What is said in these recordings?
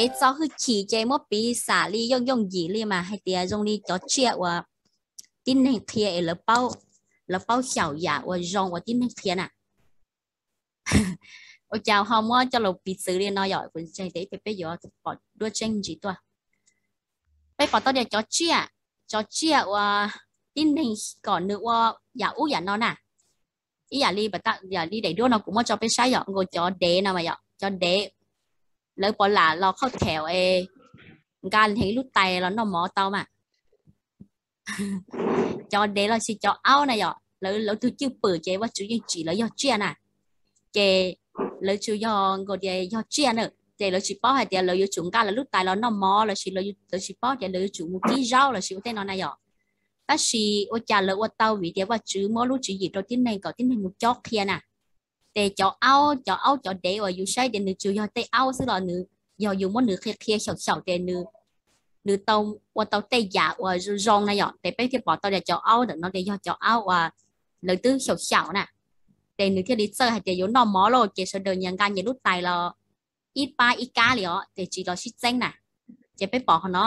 Kev txo hwj chim ces muab piv xam li yooj yooj yim li mas hais tias zoo li cov tsiaj uas tib neeg qhia es lawv paub xyaum yam uas zoo uas tib neeg qhia na. Ua cas ho muab coj los piv txwv li no yom? Kuv ntseeg tias peb yuav pom duab tseeb ntsis tuaj. Peb pom tau tias cov tsiaj, cov tsiaj uas tib neeg kom nws ua yam ub yam no na, ib yam li, yam li daim duab no kuv muab tso peb saib yom, nkaus cov dev no mas yom, cov dev lawv puas lam los khauj theem es nqa heev lub tais los noj mov tau mas. Cov dev los sis cov aub na yom, lawv, lawv tug cwj pwm ces Vajtswv yeej tsim lawv yog tsiaj na. Ces lawv tsuas yog nkaus tias yog tsiaj na, ces lawv tsis paub hais tias lawv yuav tsum nqa lawv lub tais los noj mov los sis lawv tsis paub tias lawv yuav tsum mus kib zaub los sis ua tej no na yom. Tab sis ua cas lawv ua tau? Vim tias Vajtswv muab lub tswv yim rau tib neeg kom tib neeg mus cob qhia na. Ces cov aub, cov aub cov dev uas yus saib tias nws tsuas yog tej aub xwb los nws, yog yus muab nws qhia qhia xyaum xyaum ces nws tau ua tau tej yam uas zoo zoo na yom. Ces peb thiaj pom tau tias cov aub ntawm no ces yog cov aub uas lawv twb xyaum xyaum na, ces nws thiaj li txawj hais tias yuav noj mov lauj, ces sawv daws nyias nqa nyias lub tais los ib pab ib kab li os, ces tsis los sib txeeb na. Ces peb pom qhov no,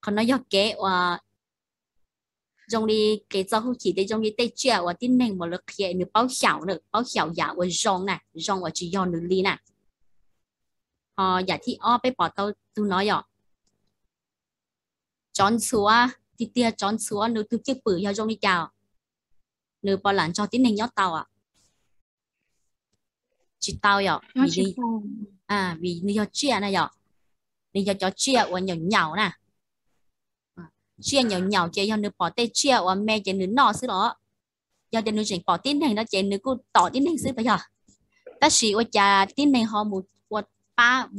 qhov no yog kev uas zoo li kev txo hwj chim, ces zoo li tej tsiaj uas tib neeg mas lawv qhia nws paub xyaum, paub xyaum yam uas zoo na, zoo uas tsis yog nws li na. Ho yam thib ob peb pom tau tus no yom, tsov ntxhuav, tiag tiag tsov ntxhuav nws tus cwj pwm yog zoo li cas? Nws puas lam nrog tib neeg nyob tau? Tsis tau yom, vim nws yog tsiaj na yom, nws yog cov tsiaj uas nyaum nyaum na. Tsiaj nyaum nyaum ces yog nws pom tej tsiaj uas me ces nws noj xwb los, yog tias nws tseem pom tib neeg no ces nws kuj tom tib neeg xwb puas yog? Tab sis ua cas tib neeg ho mus ua pab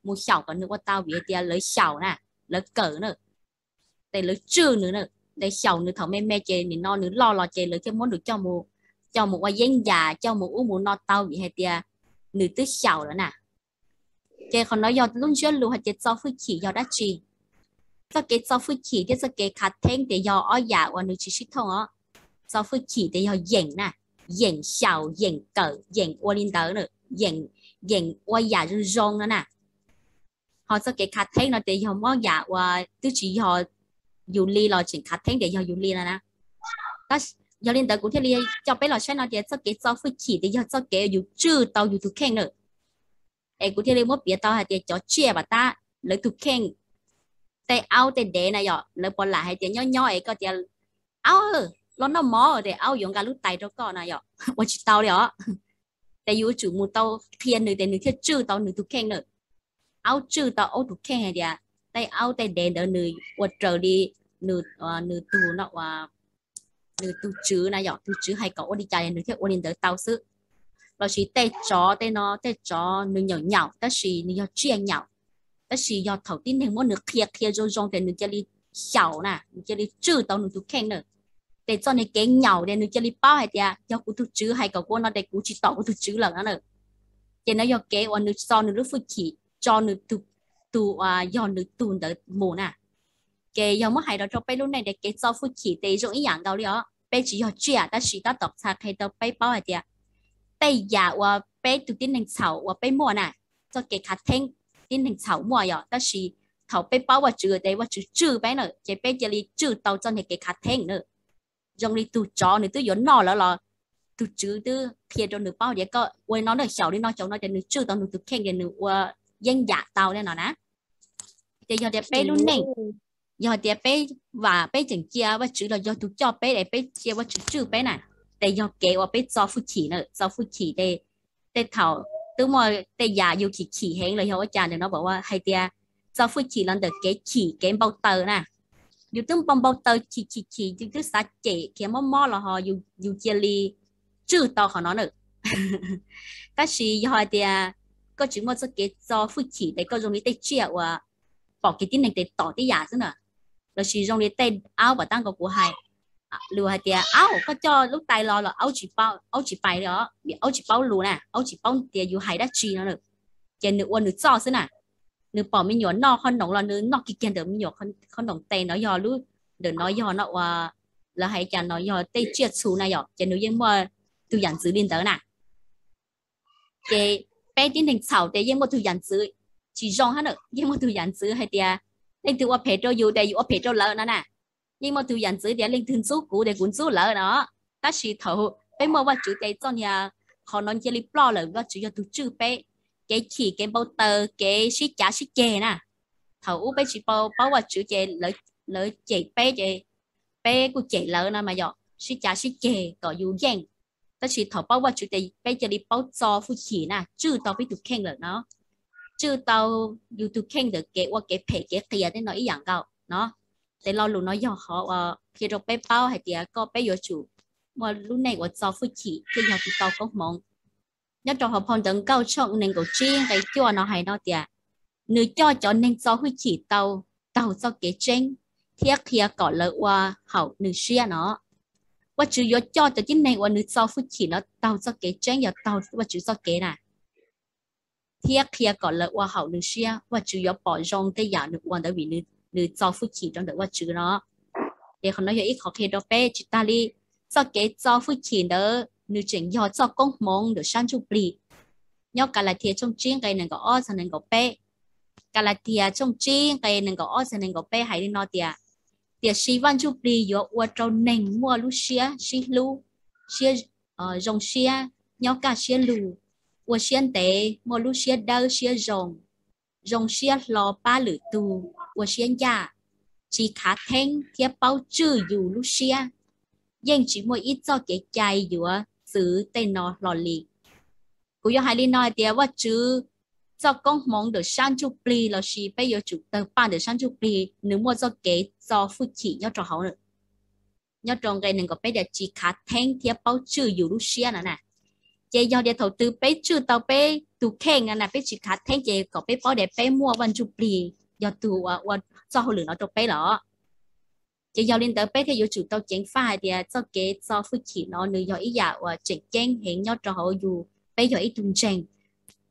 mus xyaum kom nws ua tau? Vim tias lawv xyaum na, lawv kawm na, ces lawv tswj nws, lawv xyaum nws thaum me me ces nim no nws loj los ces lawv thiaj muab nws coj mus ua yeeb yam, coj mus ub mus no tau vim hais tias nws twb xyaum lawm na. Ces qhov no yog lub ntsiab lus hais tias txo hwj chim yog dab tsi? Txoj kev txo hwj chim thiab txoj kev khav theeb ces yog ob yam uas nws tsis sib thooj os. Txo hwj chim ces yog yeem na, yeem xyaum, yeem kawm, yeem ua li ntawd, yeem ua yam zoo zoo no na. Ho txoj kev khav theeb no ces yog muab yam uas twb tsis yog yus li los tseem khav theeb tias yog yus li no na. Yog li ntawd kuv thiaj li coj peb los saib no tias txoj kev txo hwj chim ces yog txoj kev yus tswj tau yus tus kheej na. Es kuv thiaj li muab piav tau hais tias cov tsiaj pam tab lawv tus kheej, tej aub tej dev na yom, lawv puas lam hais tias nyob nyob es koj tias aub los noj mov ces aub yuav nqa lub tais rau koj na yom? Ua tsis tau li os. Ces yus yuav tsum mus tau qhia nws ces nws thiaj tswj tau nws tus kheej na. Aub tswj tau aub tus kheej hais tias tej aub tej dev ntawd nws ua raws li nws, nws tus no, nws tus tswv na yom, tus tswv hais kom ua li cas nws thiaj ua li ntawd tau xwb. Los sis tej tsov tej no, tej tsov nws nyaum nyaum tab sis nws yog tsiaj nyaum, tab sis yog thaum tib neeg muab nws qhia qhia zoo zoo ces nws cia li xyaum na, nws cia li tswj tau nws tus kheej na. Ces txoj niag kev nyaum ces nws cia li paub hais tias yog kuv tus tswv hais kom kuv ua no ces kuv tsis tom kuv tus tswv lawm no na. Ces no yog kev uas nws txo nws lub hwj chim, tso nws tus, tus uas yog nws tug ntawd mus na. Ces yog muab hais los rau peb lub neej ces kev txo hwj chim ces zoo ib yam nkaus li os. Peb tsis yog tsiaj tab sis tab tom txhais qhia rau peb paub hais tias tej yam uas peb tus tib neeg txhaum uas peb muaj na, txoj kev khav theeb tib neeg txhaum muaj yom, tab sis thaum peb paub Vajtswv ces Vajtswv tswj peb na, ces peb cia li tswj tau txoj niag kev khav theeb na. Zoo li tus tsov nws twb yuav noj lawm los tus tswv twb qhia rau nws paub tias koj ua li no na, xyaum li no xyaum no ces nws tswj tau nws tus kheej ces nws ua yeeb yam tau li no na. Ces yog tias peb lub neej, yog tias peb vam peb tseem cia Vajtswv los yog tus coj peb es peb cia Vajtswv tswj peb na, ces yog kev uas peb txo hwj chim na, txo hwj chim ces tej thaum twb muaj tej yam yus chim chim heev los yog ua cas ntawm no pom hais tias txo hwj chim los ntawm kev chim kev npau taws na. Yus twb npau npau taws chim chim chim, yus twb xav cem khiav mob mob los ho yus cia li tswj tau qhov no na. Tab sis yog hais tias koj tsis muaj txoj kev txo hwj chim ces koj zoo li tej tsiaj uas pom kev tib neeg ces tom tib yam xwb na. Los sis zoo li tej aub pam tab nkaus kuv hais, lus hais tias aub koj coj lub tais los los aub tsis paub, aub tsis pais li os, vim aub tsis paub lus na, aub tsis paub tias yus hais dab tsi no na. Ces nws ua nws txoj xwb na. Nws pom me nyuam noj qhov noom los nws noj kiag kiag ntawm me nyuam qhov noom tes no, yog lub, ntawm no yog no uas lawv hais cas no yog tej tsiaj txhu na yom, ces nws yeej muaj tus yam ntxwv li ntawd na. Ces peb tib neeg txhaum ces yeej muaj tus yam ntxwv, tsis zoo hab na. Yeej muaj tug yam ntxwv hais tias leej twg ua phem rau yus ces yus ua phem rau lawv no na. Yeej muaj tug yam ntxwv tias leej twg ntxub kuv ces kuv ntxub lawv no. Tab sis thaum peb muaj Vajtswv ces txoj niag qhov no cia li ploj lawm. Vajtswv yog tug tswj peb kev chim, kev npau taws, kev sib cav sib ceg na. Thaum ub peb tsis paub Vajtswv ces lawv cem peb ces peb kuj cem lawv no mas yog sib cav sib ceg kom yus yeej. Tab sis thaum paub Vajtswv ces peb cia li paub txo hwj chim na, tswj tau peb tus kheej lawm no, tswj tau yus tus kheej ntawm kev ua kev phem kev qias tej no ib yam nkaus no. Ces lo lus no yog qhov uas qhia rau peb paub hais tias koj peb yuav tsum muaj lub neej uas txo hwj chim thiaj yog tus tau koob hmoov. Nyob rau hauv phau Ntawv Nkauj tshooj nees nkaum tsib nqe cuaj no hais no tias, nws coj cov neeg txo hwj chim tau taug txoj kev tseeb thiab qhia kom lawv ua haum nws siab no. Vajtswv yuav coj cov tib neeg uas nws txo hwj chim no taug txoj kev tseeb, yog taug Vajtswv txoj kev na, thiab qhia kom lawv ua haum nws siab. Vajtswv yuav pom zoo tej yam nws ua ntawd vim nws txo hwj chim rau ntawm Vajtswv no. Ces qhov no yog ib qhov qhia rau peb tsis tas li, txoj kev txo hwj chim ntawd nws tseem yog txoj koob hmoov ntawm sab ntsuj plig. Nyob Kalatias tshooj tsib nqe nees nkaum ob txog nees nkaum peb, Kalatias tshooj tsib nqe nees nkaum ob txog nees nkaum peb hais li no tias, tiam sis Vaj Ntsuj Plig yuav ua rau neeg muaj lub siab sib hlub, siab zoo siab, nyob kaj siab lug, ua siab ntev, muaj lub siab dawb siab zoo, zoo siab hlo pab lwm tus, ua siab ncaj, tsis khav theeb thiab paub tswj yus lub siab. Yeej tsis muaj ib txoj kev cai yuav txwv tej no hlo li. Kuv yuav hais li no hais tias Vajtswv txoj koob hmoov ntawm sab ntsuj plig lossis peb yuav tsum tawg paj ntawm sab ntsuj plig, nws muaj txoj kev txo hwj chim nyob rau hauv. Nyob rau nqe nees nkaum peb tias tsis khav theeb thiab paub tswj yus lub siab no na. Ces yog tias thaum twg peb tswj tau peb tus kheej no na, peb tsis khav theeb ces kom peb paub tias peb muaj Vaj Ntsuj Plig yog tus uas ua txoj hauj lwm no rau peb los. Ces yog li ntawd peb thiaj yuav tsum tau ceev faj hais tias txoj kev txo hwj chim no nws yog ib yam uas tseem ceeb heev nyob rau hauv yus, peb yog ib tug ntseeg,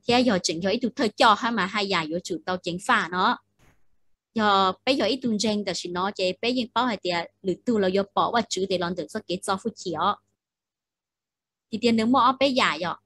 thiab yog tseem yog ib tug thawj coj hab mas haj yam yuav tsum tau ceev faj no. Yog peb yog ib tug ntseeg tam sim no ces peb yeej paub hais tias lwm tug los yuav pom Vajtswv tes los ntawm txoj kev txo hwj chim os. Tiag tiag nws muaj ob peb yam yom.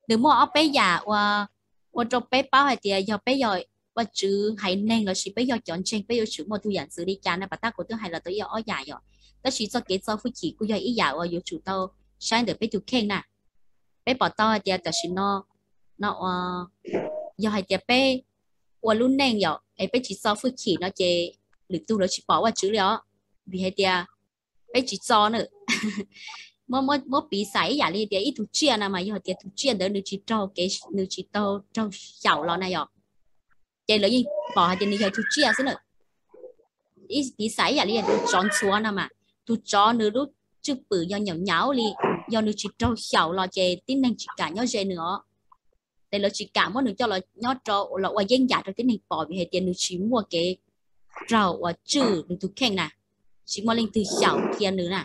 Nws muaj ob peb yam ua rau peb paub hais tias yog peb yog Vajtswv haiv neeg lossis peb yog cov ntseeg, peb yuav tsum muaj tus yam ntxwv li cas na. Pas tab kuv twb hais los tau ib ob yam yom, tab sis txoj kev txo hwj chim kuj yog ib yam uas yuav tsum tau saib ntawm peb tus kheej na. Peb pom tau hais tias tam sim no, no yog hais tias peb ua lub neej yom es peb tsis txo hwj chim no ces lwm tug lawv tsis pom Vajtswv li os, vim hais tias peb tsis txo na. Muab piv xam ib yam li tias ib tug tsiaj no mas yog tias tus tsiaj ntawd nws tsis raug kev, nws tsis tau raug xyaum los na yom, ces lawv yeej pom hais tias nws yog tus tsiaj xwb na. Piv xam ib yam li tus tsov ntxhuav no mas, tus tsov nws lub tswj pwm yog nyaum nyaum li, yog nws tsis raug xyaum los ces tib neeg tsis kam nyob ze nws os. Ces lawv tsis kam muab nws coj los nyob rau los ua yeeb yam rau tib neeg pom vim hais tias nws tsis muaj kev raug uas tswj nws tus kheej na, tsis muaj leej twg xyaum qhia nws na.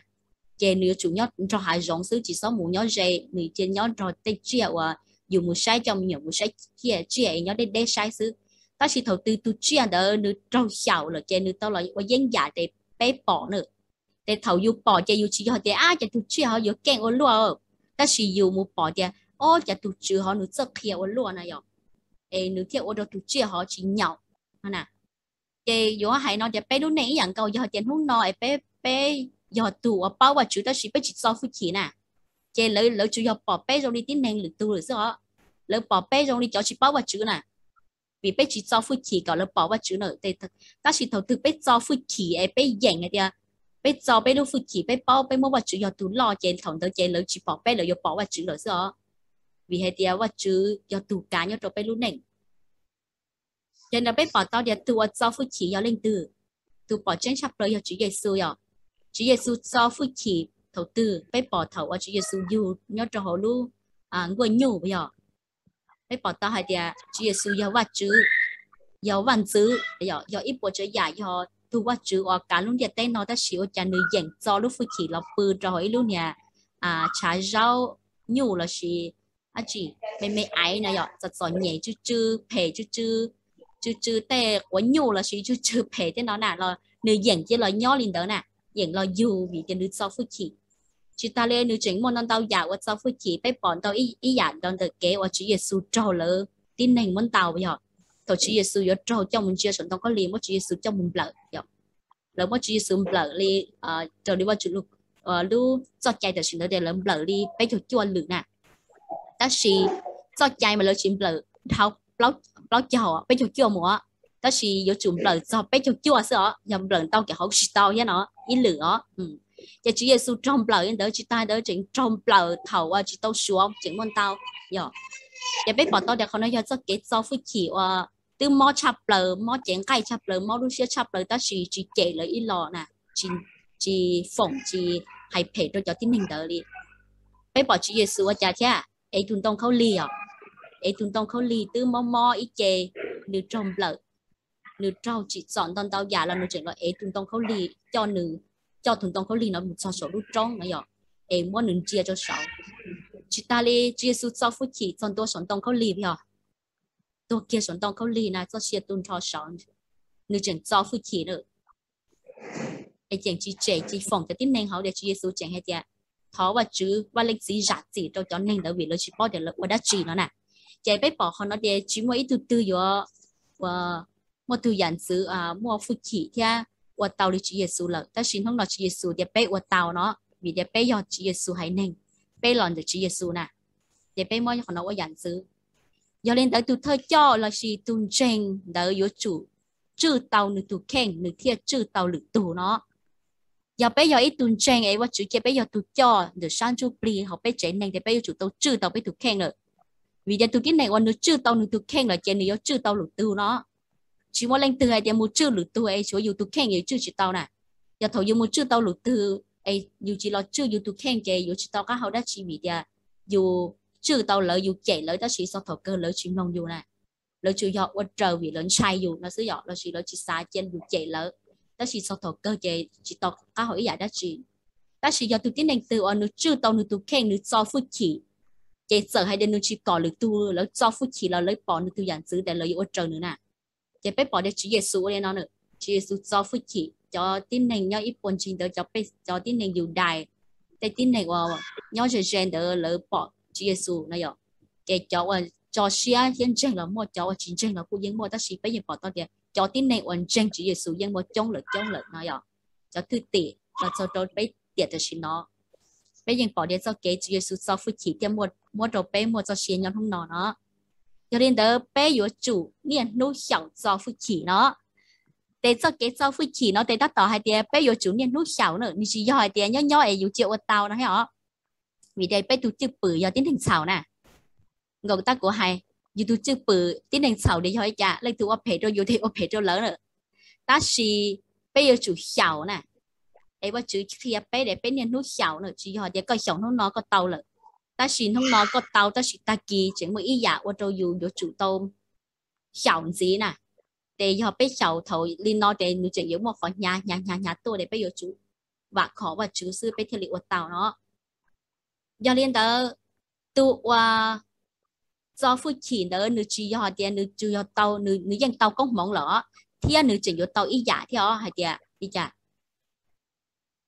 Ces nws yuav tsum nyob nrog hav zoov xwb, tsis txhob mus nyob ze, nws cia nyob nrog tej tsiaj uas yus mus saib, coj me nyuam mus saib tsiaj, tsiaj es nyob deb deb saib xwb. Tab sis thaum twg tus tsiaj ntawd nws raug xyaum lawm ces nws tau los ua yeeb yam ces peb pom na. Ces thaum yus pom ces yus tsis yog tias ab cas tus tsiaj hov yuav keej ua luaj, tab sis yus mus pom tias ob cas tus tswv hov nws txawj qhia ua luaj na yom, es nws thiaj ua rau tus tsiaj hov tsis nyaum na. Ces yuav hais no tias peb lub neej ib yam nkaus, yog tias hnub no es peb, peb yog tus uas paub Vajtswv tab sis peb tsis txo hwj chim na, ces lawv, lawv tsuas yog pom peb zoo li tib neeg lwm tus lawm xwb os. Lawv pom peb zoo li cov tsis paub Vajtswv na, vim peb tsis txo hwj chim kom lawv pom Vajtswv na. Tab sis thaum twg peb txo hwj chim es peb yeem hais tias peb txo peb lub hwj chim, peb paub peb muab Vajtswv yog tus loj ces thaum ntawd ces lawv tsis pom peb, lawv yuav pom Vajtswv lawm xwb os, vim hais tias Vajtswv yog tus kav nyob rau peb lub neej. Ces ntawd peb pom tau tias tus uas txo hwj chim yog leej twg? Tus pom tseeb tshaj plaws yog Tswv Yexus yom. Tswv Yexus txo hwj chim thaum twg? Peb pom thaum uas Tswv Yexus yug nyob rau hauv lub nkuaj nyuj yog. Peb pom tau hais tias Tswv Yexus yog Vajtswv, yog vaj ntxwv, yog ib puas tsav yam, yog tus Vajtswv uas kav lub ntiaj teb no, tab sis ua cas nws yeem txo lub hwj chim los pw rau hauv ib lub niag tshav zaub nyuj lossis dab tsi, me me aiv no yom, txom txom nyem, tsw tsw phem, tsw tsw, tsw tsw tej quav nyuj lossis tsw tsw phem tej no na los nws yeem cia los nyob li ntawd na, yeem los yug vim tias nws txo hwj chim. Tsis tas li nws tseem muaj ntau ntau yam uas txo hwj chim. Peb pom ntau ib yam nrog ntawm kev uas Tswv Yexus raug lawv tib neeg muab ntaus yog thaum Tswv Yexus yuav raug coj mus ntsia saum ntoo khaub lig, muab Tswv Yexus coj mus nplawm. Lawv muab Tswv Yexus nplawm li, raws li Vajtswv lub txoj cai tam sim ntawd tias lawv nplawm li peb caug cuaj lwm na, tab sis txoj cai mas lawv tsis nplawm dhau plaub caug, peb caug cuaj mus os, tab sis yuav tsum nplawm txog peb caug cuaj xwb os, yog nplawm ntau kev hauv tsis tau thiab no ib lwm os. Ces Tswv Yexus raug nplawm li ntawd tsis tas ntawd tseem raug nplawm thaum uas tsis tau suav tseem muaj ntau yom. Ces peb pom tau tias qhov no yog txoj kev txo hwj chim uas twb mob tshaj plaws, mob cev nqaij tshaj plaws, mob lub siab tshaj plaws tab sis tsis cem lawv ib los na, tsis foom tsis hais phem rau cov tib neeg ntawd li. Peb pom Tswv Yexus ua cas thiab? Ev tus ntoo khaub lig os, ev tus ntoo khaub lig twb mob mob ib ce, nws raug nplawm, nws raug tsim txom ntau ntau yam los nws tseem los ev tus ntoo khaub lig, coj nws, coj tus ntoo khaub lig no mus txog saum lub roob no yom, es muab nws ntsia rau saud. Tsis tas li Tswv Yexus txo hwj chim txog ntua saum ntoo khaub lig yog tuag kiag saum ntoo khaub lig na, txoj sia tu nrho saud, nws tseem txo hwj chim na. Es tseem tsis tsem tsis foom cov tib neeg hauv tias Tswv Yexus tseem hais tias thov Vajtswv Vaj Leej Txiv zam txim rau cov neeg ntawd vim lawv tsis paub tias lawv ua dab tsi no na. Ces peb pom qhov no tias tsis muaj ib tug twg yuav ua, muaj tus yam ntxwv muaj hwj chim thiab ua tau li Tswv Yexus lawm, tab sis hnub no Tswv Yexus tias peb ua tau no, vim tias peb yog Tswv Yexus haiv neeg, peb los ntawm Tswv Yexus na, ces peb muab qhov no ua yam ntxwv. Yog li ntawd tus thawj coj lossis tus ntseeg ntawd yuav tsum tswj tau nws tus kheej nws thiaj tswj tau lwm tus no. Yog peb yog ib tug ntseeg es Vajtswv cia peb yog tus coj ntawm sab ntsuj plig hauv peb tsev neeg ces peb yuav tsum tau tswj tau peb tus kheej lawm. Vim tias tus tib neeg uas nws tswj tau nws tus kheej lawm ces nws yuav tswj tau lwm tus no. Tsis muaj leej twg hais tias mus tswj lwm tus es tshuav yus tus kheej yus tswj tsis tau na. Yog thaum yus mus tswj tau lwm tus es yus tsis los tswj yus tus kheej ces yuav tsis tau qab hau dab tsi vim tias yus tswj tau lawv, yus cem lawv tab sis txog thaum kawg lawv tsis mloog yus na. Lawv tsuas yog ua raws vim lawv ntshai yus no xwb yom, lossis lawv tsis xav cia yus cem lawv, tab sis txog thaum kawg ces tsis tau qab hau ib yam dab tsi. Tab sis yog tus tib neeg twg uas nws tswj tau nws tus kheej nws txo hwj chim, ces txawm hais tias nws tsis kom lwm tus lawv txo hwj chim los lawv pom nws tus yam ntxwv tias lawv yuav ua raws nws na. Ces peb pom tias Tswv Yexus ua li no na, Tswv Yexus txo hwj chim cov tib neeg nyob ib puag ncig ntawd, cov tib neeg Yudais, tej tib neeg uas nyob ze ze ntawd lawv pom Tswv Yexus no yom. Ces cov uas tso siab thiab ntseeg los muaj, cov uas tsis ntseeg los kuj yeej muaj, tab sis peb yeej pom tau tias cov tib neeg uas ntseeg Tswv Yexus yeej muaj coob lawm coob lawm no yom. Cov thwj tim los txog rau peb tiam tam sim no, peb yeej pom tias txoj kev Tswv Yexus txo hwj chim thiaj muab rau peb muaj txoj sia nyob hnub no no. Yog li ntawd peb yuav tsum niaj hnub xyaum txo hwj chim no. Ces txoj kev txo hwj chim no ces tab tom hais tias peb yuav tsum niaj hnub xyaum na, nws tsis yog hais tias nyob nyob es yus cia ua tau no thiab os. Vim tias peb tus cwj pwm yog tib neeg txhaum na. Nkaus tab kuv hais, yus tus cwj pwm tib neeg txhaum ces yog li cas, leej twg ua phem rau yus ces ua phem rau lawv na. Tab sis peb yuav tsum xyaum na. Es Vajtswv qhia peb es peb niaj hnub xyaum na, tsis yog tias koj xyaum hnub no koj tau lawm, tab sis hnub no koj tau tab sis tag kis tseem muaj ib yam ua rau yus yuav tsum tau xyaum ntxiv na. Ces yog peb xyaum thaum li no ces nws tseem yuav muaj qhov hnyav hnyav hnyav hnyav tuaj ces peb yuav tsum vam khom Vajtswv xwb peb thiaj li ua tau no. Yog li ntawd, tus uas txo hwj chim ntawd nws tsis yog tias nws tsuas yog tau, nws yeej tau koob hmoov lawm os, thiab nws tseem yuav tau ib yam thiab os, hais tias li cas?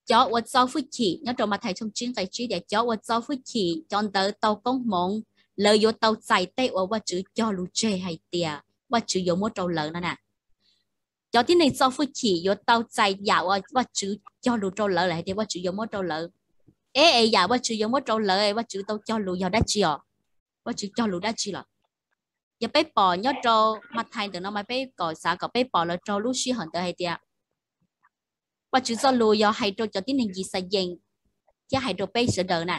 Cov uas txo hwj chim, nyob rau Mathais tshooj tsib nqe tsib tias cov uas txo hwj chim cov ntawd tau koob hmoov, lawv yuav tau txais tej uas Vajtswv cog lus tseg hais tias Vajtswv yuav muab rau lawv no na. Cov tib neeg txo hwj chim yuav tau txais yam uas Vajtswv cog lus rau lawv lawm hais tias Vajtswv yuav muab rau lawv. Es, es yam Vajtswv yuav muab rau lawv Vajtswv tau cog lus yog dab tsi os? Vajtswv cog lus dab tsi los? Yog peb pom nyob rau Mathais ntawm no mas peb kom xav kom peb pom los rau lub sij hawm ntawd hais tias Vajtswv txoj lus yog hais rau cov tib neeg Yixalayees thiab hais rau peb sawv daws na.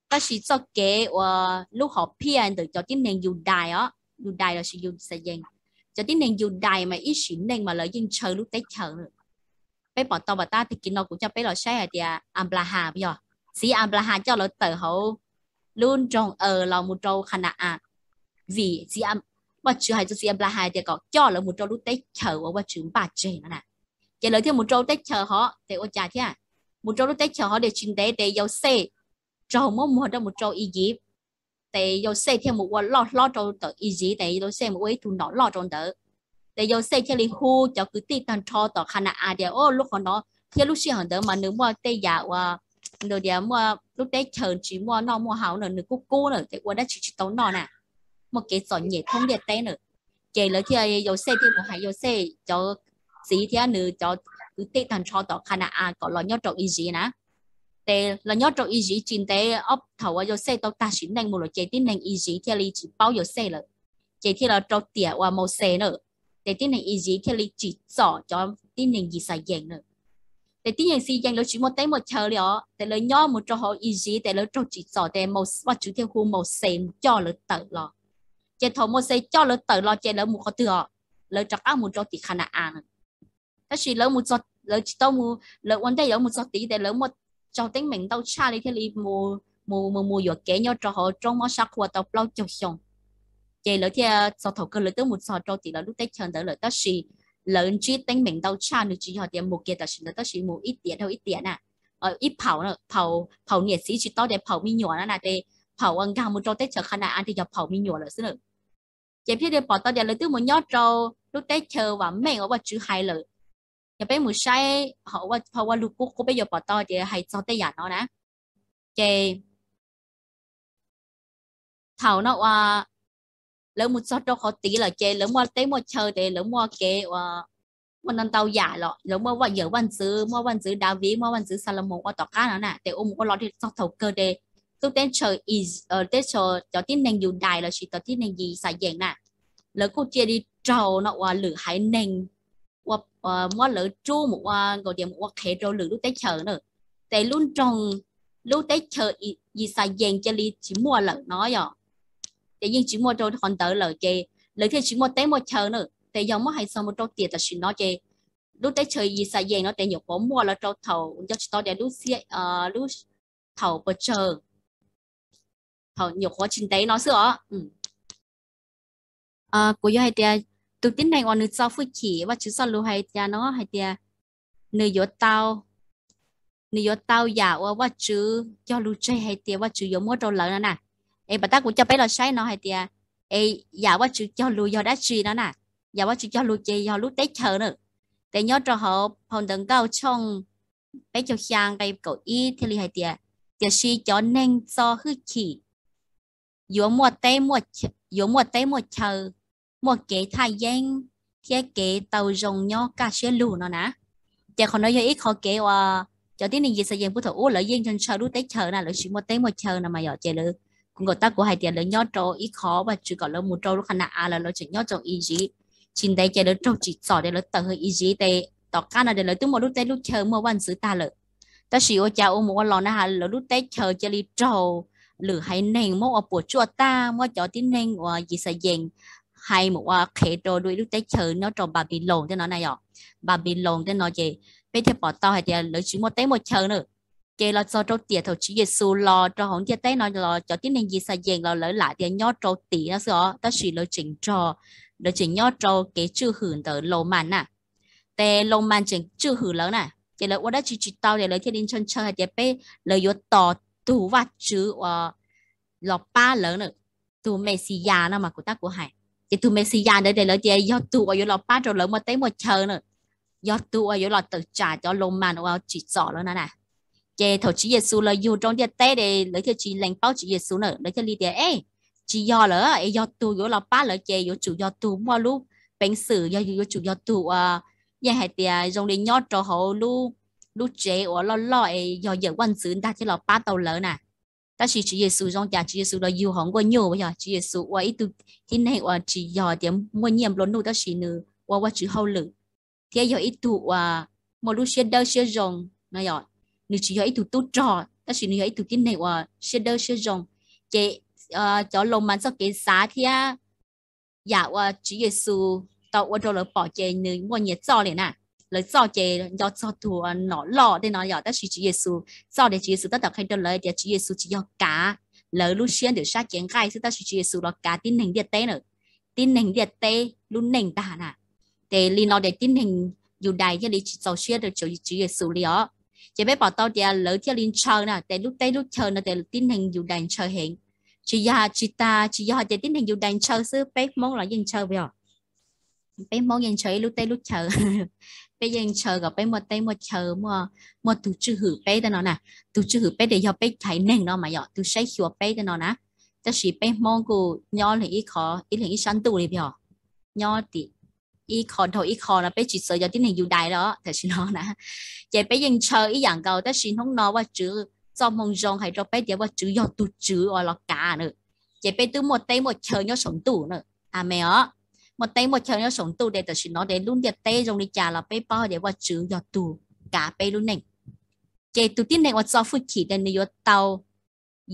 Tab sis txoj kev uas lub hom phiaj ntawm cov tib neeg Yudais os, Yudais lossis Yixalayees, cov tib neeg Yudais mas ib sim neej mas lawv yeej ntshaw lub teb chaws. Peb pom tau pam tab tag kis no kuv coj peb los saib hais tias Anplahas yog txiv Anplahas coj lawv tawm hauv lub nroog Aws los mus rau Khana-as, vim Vajtswv hais rau txiv Anplahas tias kom coj lawv mus rau lub teb chaws uas Vajtswv npaj tseg no na. Ces lawv thiaj mus rau teb chaws hov ces ua cas thiab? Mus rau lub teb chaws hov ces tsis ntev ces Yauxej raug muab muag rau mus rau Iyiv. tes Yauxej thiaj mus ua loj hlob rau tom Iziv, tes Yauxej mus ua ib tug nom loj rau ntawd. Ces Yauxej thiaj li hu cov kwv tij tag nrho tom Khana-as tias, o, lub qhov no thiab lub sij hawm ntawd mas nws muaj tej yam uas, nws tias muaj lub teb chaws tsis muaj noj muaj haus na, nws kub kub na, ces ua dab tsi tsis tau noj na, muaj kev txom nyem thoob ntiaj teb na. Ces lawv thiaj, Yauxej thiaj mus hais Yauxej cov txiv thiab nws cov kwv tij tag nrho tom Khana-as kom los nyob rau Iziv na. Ces los nyob rau Iziv tsis ntev, ob thaum uas Yauxej tau tag sim neej mus lawm ces tib neeg Iziv thiaj li tsis paub Yauxej lawm, ces thiaj los rau tiam uas Mauxes na. Ces tib neeg Iziv thiaj li tsim txom cov tib neeg Yixayees na. Ces tib neeg Yixayees lawv tsis muaj teb muaj chaw li os, ces lawv nyob mus rau hauv Iziv ces lawv raug tsim txom ces Vajtswv thiaj hu Mauxes mus coj lawv tawm los. Ces thaum Mauxes coj lawv tawm los ces lawv mus qhov twg os? Lawv rov qab mus rau tim Khana-as na. Tab sis lawv mus txog, lawv tsis tau mus, lawv ua ntej yuav mus txog tid ces lawv muaj tsaug teeb meem ntau tshaj li thiaj li mus mus mus mus yuam kev nyob rau hauv roob moj sab qhua tau plaub caug xyoo. Ces lawv thiaj txog, thaum kawg lawv twb mus txog rau tim lawv lub teb chaws ntawd lawm, tab sis lawv ntsib teeb meem ntau tshaj, nws tsis yog tias mus kiag tam sim ntawd tab sis mus ib tiam dhau ib tiam na. Ib phaum, phaum niam txiv tsis tau tias phaum me nyuam no na, ces phaum uas nkag mus rau teb chaws Khana-as ces yog phaum me nyuam lawm xwb na. Ces thiaj li pom tau tias lawv twb mus nyob rau lub teb chaws vam meej uas Vajtswv hais lawm. Yog peb mus saib hauv Vaj Lug Kub Qub peb yuav pom tau tias hais txog tej yam no na. Ces thaum no uas lawv mus txog rau qhov tid lawm ces lawv muaj teb muaj chaw ces lawv muaj kev uas muaj ntau ntau yam los lawv muaj yawm vaj ntxwv, muaj vaj ntxwv Daviv, muaj vaj ntxwv Xalumoos ua tom qab no na. Ces ua mus ua los txog thaum kawg ces lub teb chaws, teb chaws cov tib neeg Yudais lossis cov tib neeg Yixayees na, lawv kuj cia li raug no uas lwm haiv neeg muab lawv rub mus ua nkaus tias mus ua qhev rau lwm lub teb chaws na. Ces lub nroog, lub teb chaws Yixayees cia li tsis muaj lawm no yog. Ces yeej tsis muaj rau qhov ntawd lawm ces lawv thiaj tsis muaj teb muaj chaw na. Ces yog muab hais txog mus rau tiam tam sim no ces lub teb chaws Yixayees no ces nyuam qhuav muaj los rau thaum nco tsis tau tias lub, lub thaum pes tsawg, thaum nyuam qhuav tsis ntev no xwb os. Kuv yuav hais tias tus tib neeg uas nws txo hwj chim Vajtswv txoj lus hais tias no hais tias nws yuav tau, nws yuav tau yam uas Vajtswv cog lus tseg hais tias Vajtswv yuav muab rau lawv no na. Es pam tab kuv coj peb los saib no hais tias, es yam Vajtswv cog lus yog dab tsi no na? Yam Vajtswv cog lus ces yog lub teb chaws na. Ces nyob rau hauv phau Ntawv Nkauj tshooj peb caug xya nqe kaum ib thiaj li hais tias, tiam sis cov neeg txo hwj chim yuav muaj teb, yuav muaj teb muaj chaw, muaj kev thaj yeeb thiab kev tau zoo nyob kaj siab lug no na. Ces qhov no yog ib qhov kev uas cov tib neeg Yixayees puag thaum ub lawv yeej ntshaw lub teb chaws na, lawv tsis muaj teb muaj chaw no mas yog ces lawv, kuv nkaum tab kuv hais tias lawv nyob rau ib qhov Vajtswv kom lawv mus rau lub Khana-as lawm, lawv tseem nyob rau Iziv. Tsis ntev ces lawv raug tsim txom ces lawv tawm hauv Iziv ces tom qab no ces lawv twb muaj lub teb lub chaw muaj vaj ntxwv tag lawm. Tab sis ua cas ua mus ua los na has lawv lub teb chaws cia li raug lwm haiv neeg muab ua puas tsuaj tag, muab cov tib neeg uas Yixayees hais mus ua qhev rau dua ib lub teb chaws nyob rau Npanpiloos tej no na yog. Npanpiloos tej no ces peb thiaj pom tau hais tias lawv tsis muaj teb muaj chaw na. Ces los txog rau tiam thaum Tswv Yexus los rau hauv ntiaj teb no los cov tib neeg Yixayees los lawv lam tias nyob rau tim no xwb os, tab sis lawv tseem nrog, lawv tseem nyob rau kev tswj hwm ntawm Laumas na. Ces Laumas tseem tswj hwm lawv na, ces lawv ua dab tsi tsis tau ces lawv thiaj li ntshaw ntshaw hais tias peb, lawv yuav tos tus Vajtswv uas los pab lawv na, tus Mexiyas no mas kuv tab kuv hais. Ces tus Mexiyas ntawd ces lawv tias yog tus uas yuav los pab rau lawv muaj teb muaj chaw na, yog tus uas yuav los tawm tsam cov Laumas uas tsim txom lawv no na. Ces thaum Tswv Yexus los yug rau ntiaj teb ces lawv thiaj tsis lees paub Tswv Yexus na, lawv thiaj li tias, e, tsis yog lawm es yog tus yuav los pab lawv ces yuav tsum yog tus muaj lub peev xwm, yog yuav tsum yog tus uas yeej hais tias zoo li nyob rau hauv lub tsev uas loj loj es yog yawm vaj ntxwv ntag thiaj los pab tau lawv na. Tab sis Tswv Yexus zoo cas? Tswv Yexus los yug hauv nkuaj nyuj, yog Tswv Yexus ua ib tug tib neeg uas tsis yog tias muaj nyiaj nplua nuj tab sis nws ua Vajtswv hauj lwm thiab yog ib tug uas muaj lub siab dawb siab zoo no. Nws tsis yog ib tug tub rog tab sis nws yog ib tug tib neeg uas siab dawb siab zoo. Ces cov Laumas txoj kev xav thiab yam uas Tswv Yexus tau ua rau lawv pom ces nws muaj nyias txoj li na. Lawv txoj ces nco txog tus nom loj tej no yog, tab sis Tswv Yexus txoj ces Tswv Yexus tab tom qhia rau lawv tias Tswv Yexus tsis yog kav lawv lub siab ntawm sab cev nqaij xwb tab sis Tswv Yexus los kav tib neeg ntiaj teb na, tib neeg ntiaj teb lub neej ntag na. Ces li no ces tib neeg Yudais thiaj li tsis txaus siab rau Tswv Yexus li os. Ces peb pom tau tias lawv thiaj li ntshaw na, ces lub teb lub chaw no ces tib neeg Yudais ntshaw heev. Tsis yog, tsis tas, tsis yog tias tib neeg Yudais ntshaw xwb, peb Hmoob los yeej ntshaw os. Peb Hmoob yeej ntshaw ib lub teb lub chaw. Peb yeej ntshaw kom peb muaj teb muaj chaw, muaj tus tswj hwm peb tej no na. Tus tswj hwm peb ces yog peb haiv neeg no mas yog tus saib xyuas peb tej no na. Tab sis peb Hmoob kuj nyob ib qho, ib leeg ib sab ntuj li os. Nyob ib qho dhau ib qho no, peb tsis txawv cov tib neeg Yudais los tam sim no na. Ces peb yeej ntshaw ib yam nkaus, tab sis hnub no Vajtswv txoj moo zoo hais rau peb tias Vajtswv yog tus tswv uas los kav na. Ces peb twb muaj teb muaj chaw nyob saum ntuj na. Amees os. Muaj teb muaj chaw nyob saum ntuj ces tam sim no ces lub ntiaj teb zoo li cas los peb paub tias Vajtswv yog tus kav peb lub neej. Ces tus tib neeg uas txo hwj chim ces nws yuav tau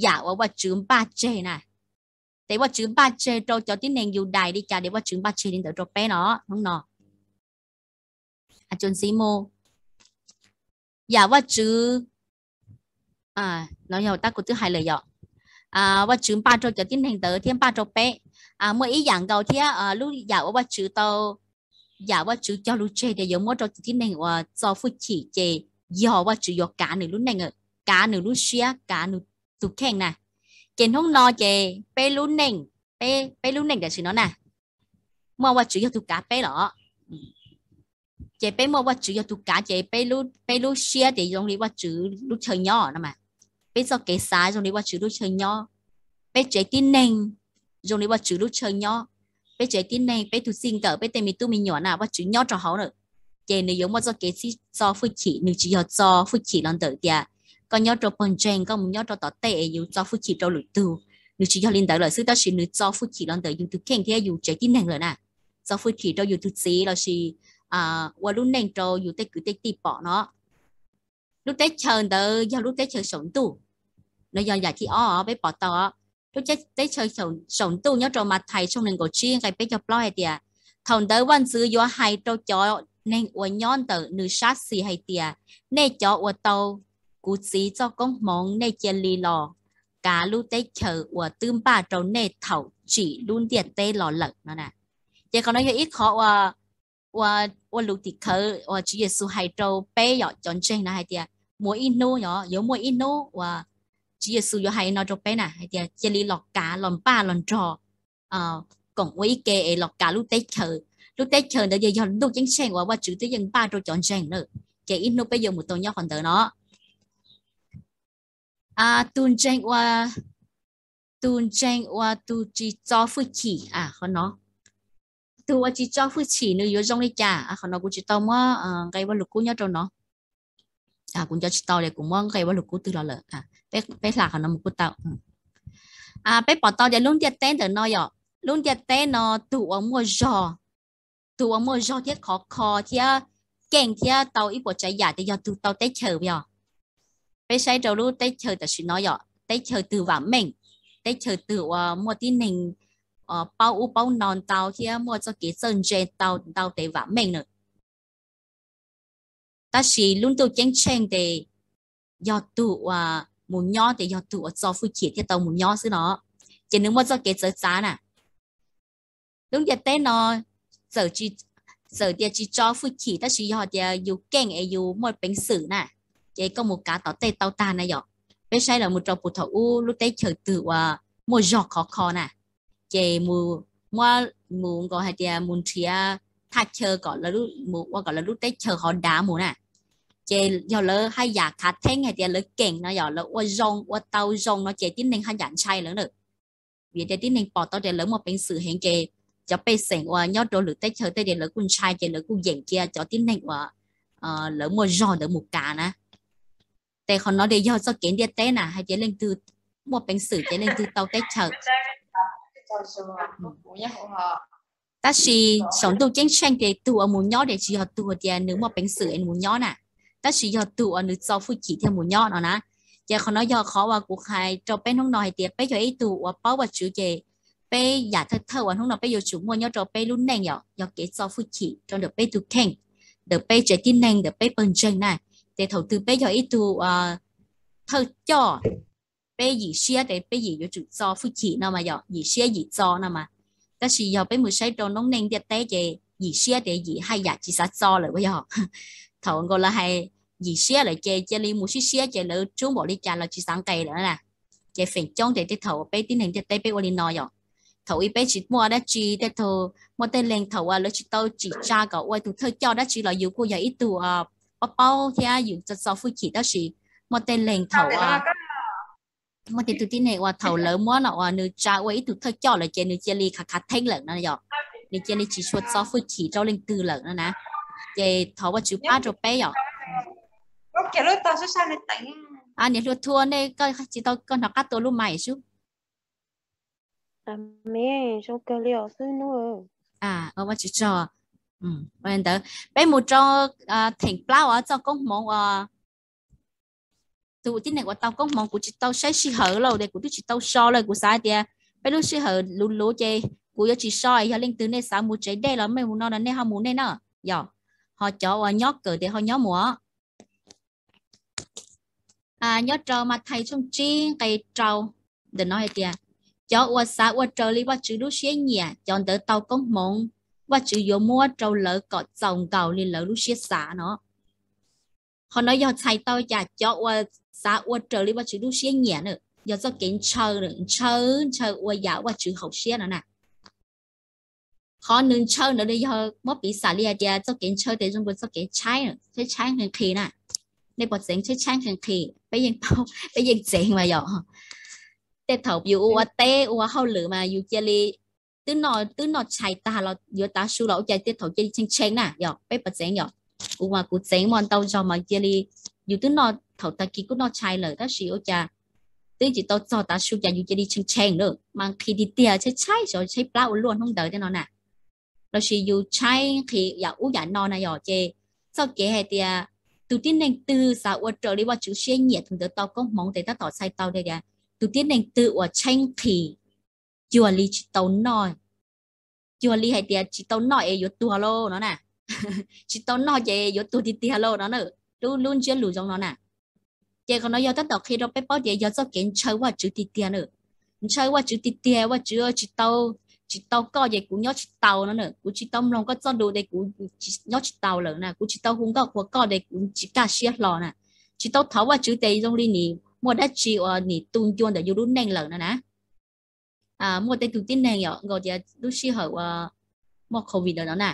yam uas Vajtswv npaj tseg na. Ces Vajtswv npaj tseg rau cov tib neeg Yudais li cas ces Vajtswv npaj tseg li ntawd rau peb no hnub no. Ntxiv mus, yam Vajtswv, no yog tab kuv twb hais lawm yom. Vajtswv npaj rau cov tib neeg ntawd thiab npaj rau peb. Muaj ib yam nkaus thiab, lub yam uas Vajtswv tau, yam Vajtswv cog lus tseg tias yuav muab rau tus tib neeg uas txo hwj chim ces yog Vajtswv yuav kav nws lub neej, kav nws lub siab, kav nws tus kheej na. Ces hnub no ces peb lub neej, peb lub neej tam sim no na, muaj Vajtswv yog tus kav peb los. Ces peb muaj Vajtswv yog tus kav ces peb lub siab ces zoo li Vajtswv lub chaw nyob no mas. Peb txoj kev xav zoo li Vajtswv lub chaw nyob. Peb tsev tib neeg zoo li Vajtswv lub chaw nyob. Peb tsev tib neeg, peb tus txij nkawm, peb tej me tub me nyuam na Vajtswv nyob rau hauv na. Ces nws yuav muaj txoj kev txo hwj chim, nws tsis yog txo hwj chim los ntawm tias koj nyob rau pawg ntseeg, koj mus nyob rau tom tej es yus txo hwj chim rau lwm tus. Nws tsis yog li ntawd lawm xwb, tab sis nws txo hwj chim los ntawm yus tus kheej thiab yus tsev tib neeg lawm na. Txo hwj chim rau yus tus txiv lossis ua lub neej rau yus tej kwv tej tij pom no. Lub teb chaws ntawd yog lub teb chaws saum ntuj. No yog yam thib ob peb pom tau. Lub teb chaws saum ntuj nyob rau Mathais tshooj nees nkaum tsib nqe peb caug plaub hais tias, thaum ntawd vaj ntxwv yuav hais rau cov neeg uas nyob ntawm nws sab xis hais tias, nej cov uas tau kuv txiv txoj koob hmoov, nej cia li los kav lub teb chaws uas twb npaj rau nej thaum tsim lub ntiaj teb los lawm no na. Ces qhov no yog ib qhov ua lus tim khawv uas Tswv Yexus hais rau peb yom, cov ntseeg na hais tias muaj ib hnub, yuav muaj ib hnub uas Tswv Yexus yuav hais no rau peb na hais tias cia li los kav, los npaj, los nrog koom ua ib ke es los kav lub teb chaws. Lub teb chaws ntawd yog ntuj ceeb tsheej uas Vajtswv twb yeej npaj rau cov ntseeg na. Ces ib hnub peb yuav mus tau nyob qhov ntawd no. Tus ntseeg ua, tus ntseeg ua tus tsis txo hwj chim, qhov no, tus uas tsis txo hwj chim nws yuav zoo li cas? Qhov no kuv tsis tau muab nqe Vaj Lug Kub nyob rau no. Kuv nco tsis tau li kuv muab nqe Vaj Lug Kub twg los lawm. Peb hla qhov no mus kuj tau. Peb pom tau tias lub ntiaj teb ntawm no yom, lub ntiaj teb no tus uas muaj zog, tus uas muaj zog thiab khov kho thiab keej thiab tau ib puas tsav yam ces yog tus tau teb chaws yog. Peb saib rau lub teb chaws tam sim no yom, teb chaws twg vam meej, teb chaws twg uas muaj tib neeg paub ub paub no ntau thiab muaj txoj kev txawj ntse ntau ntau tes vam meej na. Tab sis lub ntuj ceeb tsheej ces yog tus uas mus nyob ces yog tus uas txo hwj chim thiaj tau mus nyob xwb no. Ces nws muaj txoj kev txawv txav na. Lub ntiaj teb no txawm tias tsis txo hwj chim tab sis yog tias yus keej es yus muaj peev xwm na, ces koj mus kav tom tej tau tag na yom. Peb saib los mus rau puag thaum ub lub teb chaws twg uas muaj zog khov kho na, ces mus, muab, mus nkaus hais tias mus nrhiav thaj chaw kom, mus ua kom lawv lub teb chaws ho dav mus na. Ces yog lawv haj yam khav theeb hais tias lawv keej no yom, lawv ua zoo ua tau zoo no ces tib neeg haj yam ntshai lawv na. Vim tias tib neeg pom tau tias lawv muaj peev xwm heev ces cov pej xeem uas nyob rau lwm teb chaws tej ces lawv kuj ntshai ces lawv kuj yeem cia cov tib neeg uas lawv muaj zog ntawd mus kav na. Ces qhov no ces yog txoj kev ntiaj teb na, hais tias leej twg muaj peev xwm ces leej twg tau teb chaws. Tab sis saum ntuj ceeb tsheej ces tus uas mus nyob ces tsis yog tus tias nws muaj peev xwm es nws mus nyob na, tab sis yog tus uas nws txo hwj chim thiaj mus nyob no na. Ces qhov no yog qhov uas kuv hais rau peb hnub no hais tias peb yog ib tug uas paub Vajtswv ces peb yam thawj thawj uas hnub no peb yuav tsum muaj nyob rau peb lub neej yom, yog kev txo hwj chim rau ntawm peb tus kheej, ntawm peb tsev tib neeg, ntawm peb pawg ntseeg na. Ces thaum twg peb yog ib tug thawj coj, peb yim siab ces peb yim yuav tsum txo hwj chim no mas yom, yim siab yim txo no mas. Tab sis yog peb mus saib rau noob neej ntiaj teb ces yim siab ces yim haj yam tsis xav txo lawm uas yog. Thaum nkaus lawv hais yim siab lawm ces cia li mus sib siab ces lawv tsub npaum li cas los tsis xav nqes lawm na. Ces feem coob ces tej thaum peb tib neeg ntiaj teb peb ua li no yom. Thaum ub peb tsis muaj dab tsi, tej thaum muaj tej leeg thaum uas lawv tsis tau tsim tsa kom ua tus thawj coj dab tsi los yus kuj yog ib tug paub paub thiab yus txo txo hwj chim, tab sis muaj tej leeg thaum muaj tej tug tib neeg uas thaum lawv muab no uas nws tsa ua ib tug thawj coj lawm ces nws cia li khav khav theeb lawm no yom, nws cia li tsis tshua txo hwj chim rau leej twg lawm no na. Ces thov Vajtswv pab rau peb yom. Niam hluas Thua, nej koj tsis tau, koj hnov qab tua lub mais sub. Ua Vajtswv tsaug. Ntawd peb mus rau theem plaub uas txoj koob hmoov uas tus tib neeg uas tau koob hmoov, kuv tsis tau saib sij hawm lawm es kuv twb tsis tau so lawm. Kuv xav tias peb lub sij hawm luv luv ces kuv yuav tsis so, yog leej twg nej xav mus tsev dej los mej mus no los nej ho mus nej na, yog ho cov uas nyob kawm ces ho nyob mus. Nyob rau Mathais tshooj tsib nqe rau, ntawm no hais tias, cov uas xav ua raws li Vajtswv lub siab nyiam, cov ntawd tau koob hmoov Vajtswv yuav muab rau lawv kom txaus nkaus li lawv lub siab xav no. Qhov no yog txhais tau cas? Cov uas xav ua raws li Vajtswv lub siab nyiam na, yog txoj kev ntshaw, ntshaw, ntshaw ua yam Vajtswv haum siab no na. Qhov nws ntshaw ntawd yog muab piv xam li hais tias txoj kev ntshaw ces zoo li txoj kev tshaib, tshaib tshaib nqhis nqhis na. Nej puas txeev tshaib tshaib nqhis nqhis? Peb yeej paub, peb yeej txeev mas yom. Tej thaum yus ua ua teb ua hauj lwm mas yus cia li twb noj, twb noj tshais tag los yuav tav su los ua cas tej thaum cia li tshee tshee na yom, peb puas txeev yom? Kuv mas kuv txeev muaj ntau zaus mas cia li, yus twb noj, thaum tag kis kuj noj tshais lawm tab sis ua cas twb tsis tau txog tav su cas yus cia li tshee tshee lawm mas nqhis tiag tiag, tshaib tshaib, tshaib plab ua luaj hnub ntawd tej no na. Los sis yus tshaib nqhis yam ub yam no na yom. Ces txoj kev hais tias tus tib neeg twg xav ua raws li Vajtswv siab nyiam tus ntawd tau koob hmoov ces tab tom txhais tau tias tus tib neeg twg uas tshaib nqhis cuag li tsis tau noj, cuag li hais tias tsis tau noj es yuav tuag lauj no na. Tsis tau noj ces yuav tuag tiag tiag lauj no na. Lub, lub ntsiab lus zoo no na. Ces qhov no yog tab tom qhia rau peb paub tias yog txoj kev ntshaw Vajtswv tiag tiag na. Ntshaw Vajtswv tiag tiag, Vajtswv tsis tau, tsis tau koj ces kuv nyob tsis tau no na. Kuv tsis tau mloog koj txoj lus ces kuv nyob tsis tau lawm na. Kuv tsis tau hu nkauj qhuas koj ces kuv tsis kaj siab hlo na. Tsis tau thov Vajtswv ces zoo li nim muaj dab tsi uas nim tu ncua ntawm yus lub neej lawm no na. Muaj tej tug tib neeg yom, nkaus tias lub sij hawm uas muaj covid lawm no na,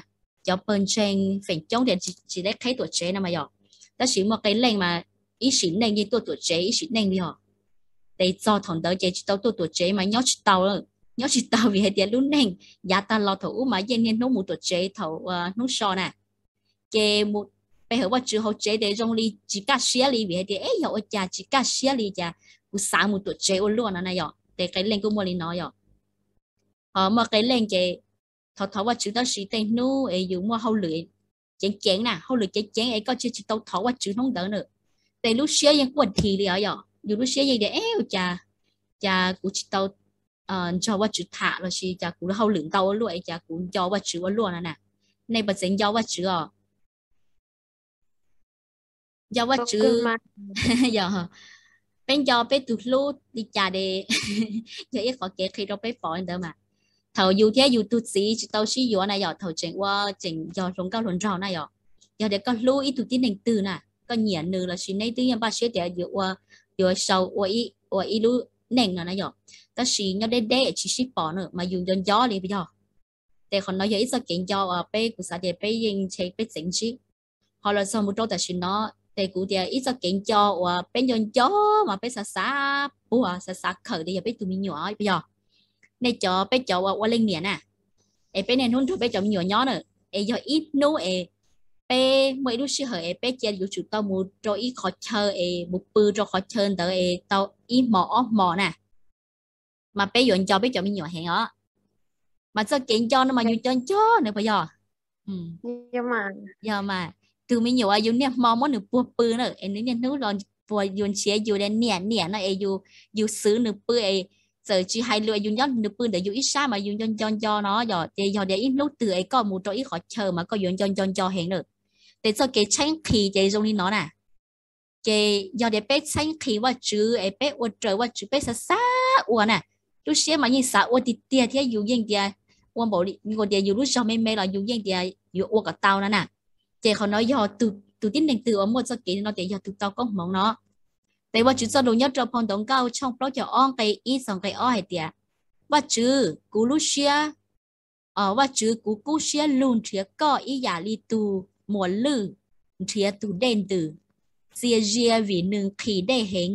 cov pawg ntseeg feem coob tias tsis deb qheb tuam tsev no mas yom. Tab sis muaj qee leej mas ib sim neej yeej tuaj tuam tsev ib sim neej li os. Ces txog thaum ntawd ces tsis tau tuaj tuam tsev mas nyob tsis tau, nyob tsis tau vim hais tias lub neej yav tag los thaum ub mas yeej niaj hnub mus tuam tsev thaum hnub so na. Ces mus pe hawm Vajtswv hauv tsev ces zoo li tsis kaj siab li vim hais tias, eb, yog ua cas tsis kaj siab li cas kuv xav mus tuam tsev ua luaj no na yom. Ces qee leej kuj muaj li no yom. Ho muaj qee leej ces thov thov Vajtswv tab sis tej hnub es yus muaj hauj lwm ceev ceev na, hauj lwm ceev ceev es koj cia tsis tau thov Vajtswv hnub ntawd na, ces lub siab yeej quaj dhi li os yom. Yus lub siab yeej tias, eb, ua cas, cas kuv tsis tau nrog Vajtswv tham los sis cas kuv hauj lwm ntau ua luaj es cas kuv nco Vajtswv ua luaj no na. Nej puas txeev nco Vajtswv os? Nco Vajtswv, yog peb nco peb tus hlub li cas es yog ib qhov kev qhia rau peb pom li ntawd mas. Thaum yus thiab yus tus txiv tsis tau sib yuav na yom, thaum tseem ua, tseem yog hluas nkauj hluas nraug na yom, yog tias koj hlub ib tug tib neeg twg na, koj nyiam nws los sis neb twb yeej npaj siab tias yuav sau ua ib lub neej no na yom, tab sis nyob deb deb tsis sib pom na mas yus nco nco li puas yog? Ces qhov no yog ib txoj kev nco uas peb, kuv xav tias peb yeej ntshe peb txeev ntsib. Ho los txog mus rau tam sim no, ces kuv tias ib txoj kev nco uas peb nco nco mas peb xav xav puag xav xav khawm tias yog peb tus me nyuam puas yog? Nej cov, peb cov uas ua leej niam na, es peb niaj hnub nrog peb cov me nyuam nyob na, es yog ib hnub es peb muaj ib lub sij hawm es peb cia yuav tsum tau mus rau ib qhov chaw es mus pw rau qhov chaw ntawd es tau ib hmo ob hmo na, mas peb yuav nco peb cov me nyuam heev os. Mas txoj kev nco no mas yus nco nco nws puas yog? Yog mas, tus me nyuam uas yus niaj hmo muab nws puag pw na, es nws niaj hnub los puag yus nrhiav yus niam niam no es yus xwv nws pw es txawm tsis hais lus yus nyob nws pw ntawm yus ib sab mas yus nco nco nco no yom. Ces yog tias ib hnub twg es koj mus rau ib qhov chaw mas koj yuav nco nco nco heev na. Ces txoj kev tshaib nqhis ces zoo li no na. Ces yog tias peb tshaib nqhis Vajtswv es peb ua raws Vajtswv peb xav xav ua na, lub siab mas yeej xav ua tiag tiag thiab yus yeej tias ua npaum li tias yus lub zog me me los yus yeej tias yuav ua kom tau no na. Ces qhov no yog tus tib neeg twg uas muaj txoj kev no tias yog tus tau koob hmoov no. Tes Vajtswv txoj lus nyob rau phau ntawv Nkauj tshooj plaub caug ob nqe ib txog nqe ob hais tias, Vajtswv, kuv lub siab, Vajtswv, kuv kub siab lug nrhiav koj ib yam li tug muas lwj nrhiav tug dej ntws, txias zias vim nws nqhis dej heev.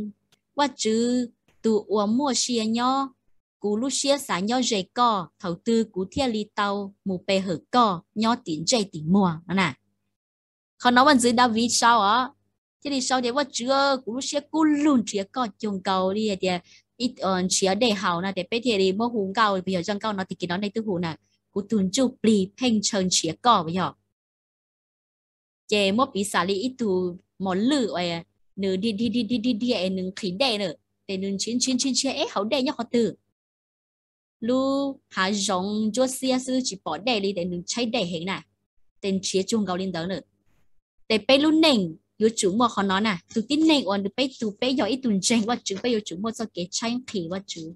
Vajtswv, tus uas muaj sia nyob, kuv lub siab xav nyob ze koj, thaum twg kuv thiaj li tau mus pe hawm koj nyob tim ntsej tim muag no na. Qhov no vaj ntxwv Daviv sau os, thiaj li sau tias, Vajtswv, kuv lub siab kub lug nrhiav koj cuag nkaus li hais tias nrhiav dej haus no. Tes peb thiaj li muab hu nkauj, yog zaj nkauj no tag kis no nej twb hu na, kuv tug ntsuj plig pheej ntshaw nrhiav koj puas yog? Ces muab piv xam li ib tug muas lwj, nws dig dig dig dig dig es nws nqhis dej na, ces nws nrhiav nrhiav nrhiav nrhiav eb hauv dej nyob qhov twg. Lub hav zoov ntsuab xiab xwb tsis pom dej li, ces nws tshaib dej heev na, ces nrhiav cuag nkaus li ntawd na. Ces peb lub neej yuav tsum muaj qhov no na, tus tib neeg uas nws peb tug peb yog ib tug ntseeg Vajtswv, peb yuav tsum muaj txoj kev tshaib nqhis Vajtswv.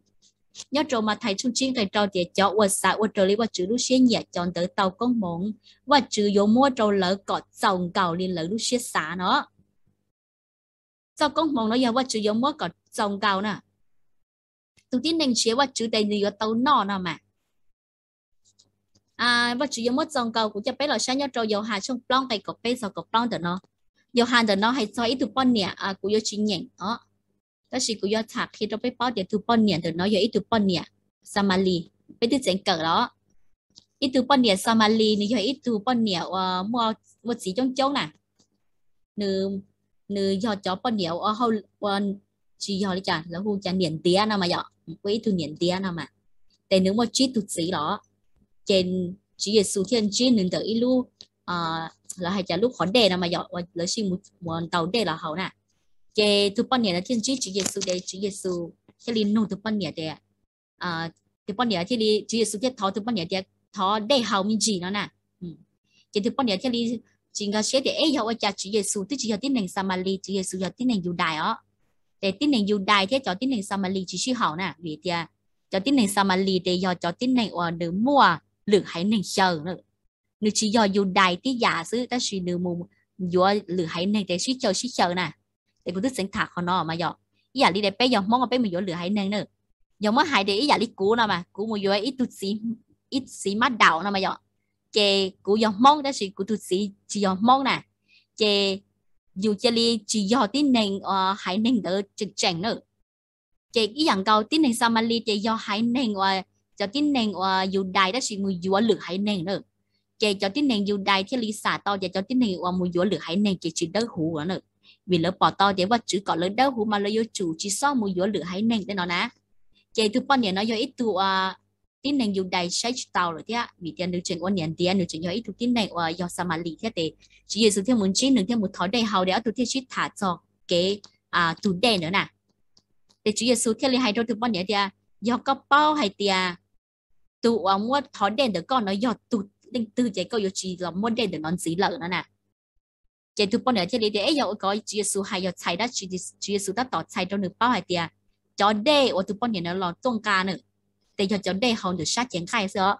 Nyob rau Mathais tshooj tsib nqe rau tias, cov uas xav ua raws li Vajtswv lub siab nyiam cov ntawd tau koob hmoov, Vajtswv yuav muab rau lawv kom txaus nkaus li lawv lub siab xav no. Txoj koob hmoov no yog Vajtswv yuav muab kom txaus nkaus na. Tus tib neeg nrhiav Vajtswv ces nws yuav tau noj no mas. Vajtswv yuav muab txaus nkaus, kuv coj peb los saib nyob rau Yauhas tshooj plaub nqe kaum peb txog kaum plaub ntawm no. Yauhas ntawm no hais txog ib tug poj niam, kuv yuav tsis nyeem os, tab sis kuv yuav tham qhia rau peb paub tias tus poj niam ntawm no yog ib tug poj niam Xamalis, peb twb txeev kawm los. Ib tug poj niam Xamalis nws yog ib tug poj niam uas muaj txiv coob coob na. Nws yog cov poj niam ua, tsis yog li cas, lawv hu cas niam ntiav no mas yom, ua ib tug niam ntiav no mas. Ces nws muaj tsib tug txiv los, ces Tswv Yexus thiaj ntsib nws ntawm ib lub, lawv hais cas lub qhov dej no mas yom, lawv sij mus ntaus dej los haus na. Ces tus poj niam no thiaj ntsib Tswv Yexus, ces Tswv Yexus thiaj li nug tus poj niam tias, tus poj niam thiaj li, Tswv Yexus thiaj thov tus poj niam tias thov dej haus me ntsis no na. Ces tus poj niam thiaj li tsis nkag siab tias eb yog ua cas Tswv Yexus twb tsis yog tib neeg Xamalis, Tswv Yexus yog tib neeg Yudais os. Ces tib neeg Yudais thiab cov tib neeg Xamalis tsis sib haum na, vim tias cov tib neeg Xamalis ces yog cov tib neeg uas nws muaj lwm haiv neeg xyaw. Nws tsis yog Yudais tib yam xwb, tab sis nws mus yuav lwm haiv neeg ces sib xyaw sib xyaw na. Ces kuv twb txeev tham qhov no mas yom, ib yam li peb yog Hmoob peb mus yuav lwm haiv neeg na. Yog muab hais tias ib yam li kuv no mas kuv mus yuav ib tug txiv, ib txiv mab daum no mas yom, ces kuv yog Hmoob tab sis kuv tus txiv tsis yog Hmoob na, ces yus cia li tsis yog tib neeg haiv neeg ntawd tseem tseem na. Ces ib yam nkaus tib neeg Xamalis ces yog haiv neeg uas, cov tib neeg uas Yudais tab sis mus yuav lwm haiv neeg na. Ces cov tib neeg Yudais thiaj li xam tau tias cov tib neeg uas mus yuav lwm haiv neeg ces tsis dawb huv no na, vim lawv pom tau tias Vajtswv kom lawv dawb huv mas lawv yuav tsum tsis txhob mus yuav lwm haiv neeg tej no na. Ces tus poj niam no yog ib tug uas tib neeg Yudais saib tsis taus lawm thiab, vim tias nws tseem ua niam ntiav, nws tseem yog ib tug tib neeg uas yog Xamalis thiab ces Tswv Yexus thiaj mus ntsib nws thiaj mus thov dej haus, ces ob tug thiaj sib tham txog kev tug dej ntawd na. Ces Tswv Yexus thiaj li hais rau tus poj niam tias, yog koj paub hais tias tus uas muab thov dej ntawm koj no yog tus leej twg ces koj yuav tsis los muab dej ntawm no ntxiv lawm no na. Ces tus poj niam thiaj li tias, eb, yog ua kov Tswv Yexus hais yog txhais dab tsi? Tswv Yexus tab tom txhais rau nws paub hais tias cov dej uas tus poj niam no los tuaj nqa na, ces yog cov dej haus ntawm sab cev nqaij xwb os.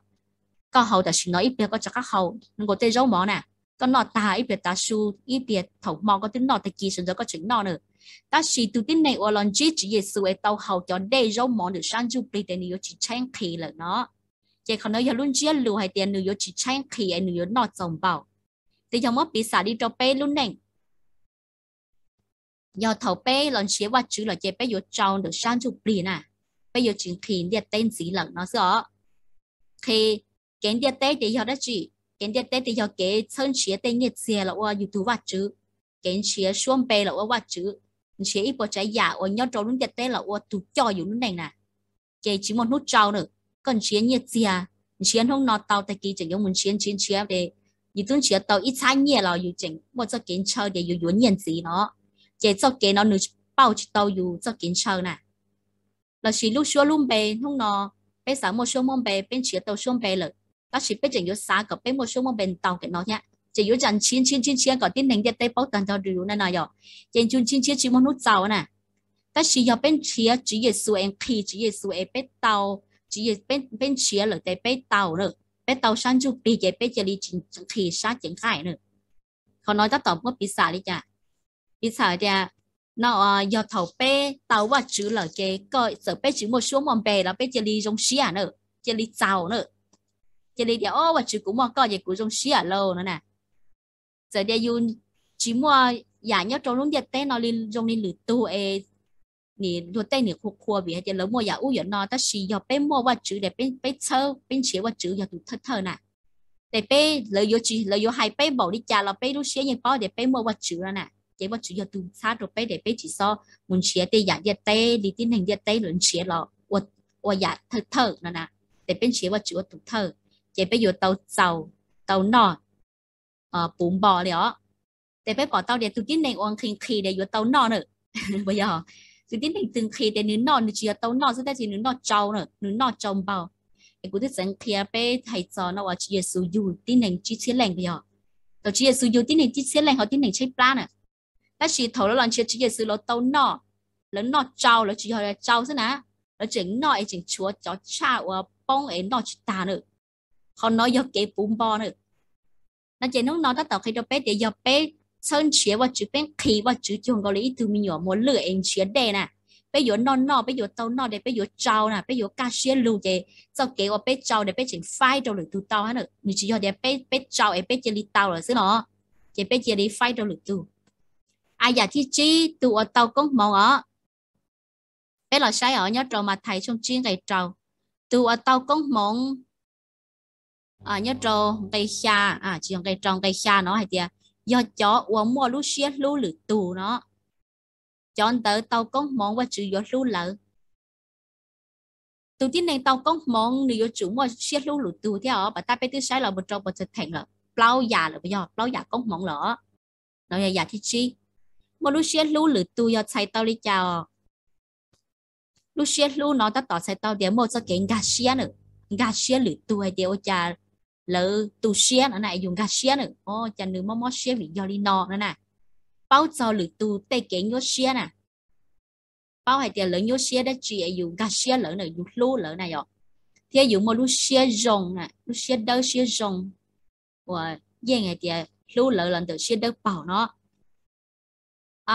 Koj haus tam sim no ib pliag koj rov qab haus, nkaus tej zaub mov na, koj noj tag ib pliag tav su, ib pliag thaum hmo koj twb noj, tag kis sawv ntxov koj tseem noj na. Tab sis tus tib neeg uas los ntsib Tswv Yexus es tau haus cov dej zaub mov ntawm sab ntsuj plig ces nws yuav tsis tshaib nqhis lawm no. Ces qhov no yog lub ntsiab lus hais tias nws yuav tsis tshaib nqhis es nws yuav noj txaus npaum. Ces yog muab piv xam li rau peb lub neej, yog thaum peb los nrhiav Vajtswv lawm ces peb yuav tsau ntawm sab ntsuj plig na, peb yuav tsis nqhis ntiaj teb ntxiv lawm no xwb os. Nqhis, kev ntiaj teb ces yog dab tsi? Kev ntiaj teb ces yog kev txhawb nrhiav tej nyiaj txiag los ua yus tug vaj tswv, kev nrhiav suab npe los ua vaj tswv, nrhiav ib puas tsav yam uas nyob rau lub ntiaj teb los ua tus coj yus lub neej na. Ces tsis muaj hnub tsau na. Koj nrhiav nyiaj txiag, nrhiav hnub no tau tag kis tseem yuav mus nrhiav nrhiav nrhiav ces yus twb nrhiav tau ib txhab nyiaj los yus tseem muaj txoj kev ntshaw tias yus yuav nyiaj ntxiv no. Ces txoj kev no nws pauj tsis tau yus txoj kev ntshaw na. Los sis lub suab lub npe, hnub no peb xav muaj suab muaj npe, peb nrhiav tau suab npe lawm, tab sis peb tseem yuav xav kom peb muaj suab muaj npe ntau kev no thiab, ces yuav tsam nrhiav nrhiav nrhiav nrhiav kom tib neeg ntiaj teb paub tag nrho rau yus na no yom. Ces nrhiav nrhiav nrhiav tsis muaj hnub txaus na. Tab sis yog peb nrhiav Tswv Yexus es nqhis Tswv Yexus es peb tau, peb nrhiav lawm ces peb tau na, peb tau sab ntsuj plig ces peb cia li tsis nqhis sab cev nqaij na. Qhov no tab tom muab piv xam li cas? Piv xam tias no yog thaum peb tau Vajtswv lawm ces koj txawm peb tsis muaj suab muaj npe los peb cia li zoo siab na, cia li txaus na, cia li tias, O, Vajtswv, kuv muaj koj ces kuv zoo siab lawm no na. Txawm tias yus tsis muaj yam nyob rau lub ntiaj teb no li zoo li lwm tus es nim luag tej nim qhuas qhuas vim hais tias lawv muaj yam ub yam no, tab sis yog peb muaj Vajtswv es peb txhawb peb nrhiav Vajtswv yog tus thawj thawj na. Ces peb, lawv yuav hais peb npaum li cas los peb lub siab yeej paub tias peb muaj Vajtswv no na, ces Vajtswv yog tus txhab rau peb ces peb tsis txhob mus nrhiav tej yam ntiaj teb li tib neeg ntiaj teb lawv nrhiav los ua yam thawj thawj no na. Ces peb nrhiav Vajtswv ua tus thawj, ces peb yuav tau txaus, tau noj puv npo li os. Ces peb pom tau tias tus tib neeg uas nqhis nqhis ces yuav tau noj na. Puas yog? Tus tib neeg twg nqhis ces nws noj, nws tsis yog tau noj xwb tab sis nws noj tsau na, nws noj tsau npaug. Es kuv twb txeev qhia peb hais txog no uas Tswv Yexus yug tib neeg tsib txhiab leej puas yog? Thaum Tswv Yexus yug tib neeg tsib txhiab leej hauv tib neeg tshaib plab na, tab sis thaum lawv los nrhiav Tswv Yexus lawv tau noj, lawv noj tsau, lawv tsis yog tsau xwb na, lawv tseem noj es tseem tshuav cov tshaj uas poob es noj tsis tag na. Qhov no yog kev puv npo na. No ces hnub no tab tom qhia rau peb tias yog peb txhawb nrhiav Vajtswv, peb nqhis Vajtswv cuag nkaus li ib tug me nyuam muas lwj es nrhiav dej na, peb yuav noj noj, peb yuav tau noj ces peb yuav tsau na, peb yuav kaj siab lug ces txoj kev uas peb tsau ces peb tseem faib rau lwm tus tau na. Nws tsis yog tias peb, peb tsau es peb cia li tau lawm xwb no, ces peb cia li faib rau lwm tus. A, yam thib tsib, tus uas tau koob hmoov os. Peb los saib os, nyob rau Mathais tshooj tsib nqe rau, tus uas tau koob hmoov nyob rau nqe xya, tsis yog nqe rau, nqe xya no hais tias yog cov uas muaj lub siab hlub lwm tus no, cov ntawd tau koob hmoov, Vajtswv yuav hlub lawv. Tus tib neeg tau koob hmoov nws yuav tsum muaj siab hlub lwm tus thiab os. Pas tab peb twb saib los mus rau puas txog theem lawm, plaub yam lawm, yog plaub yam koob hmoov lawm. No yog yam thib tsib, muaj lub siab hlub lwm tus yog txhais tau li cas os? Lub siab hlub no tab tom txhais tau tias muaj txoj kev nkag siab, nkag siab lwm tus hais tias ua cas lawv tu siab no na, yus nkag siab na, o, cas nws mob mob siab vim yog li no no na. Paub txog lwm tus tej kev nyuaj siab na, paub hais tias lawv nyuaj siab dab tsi es yus nkag siab lawv na, yus hlub lawv na yom. Thiab yus muaj lub siab zoo, lub siab dawb siab zoo, uas yeej hais tias hlub lawv los ntawm siab dawb paug no.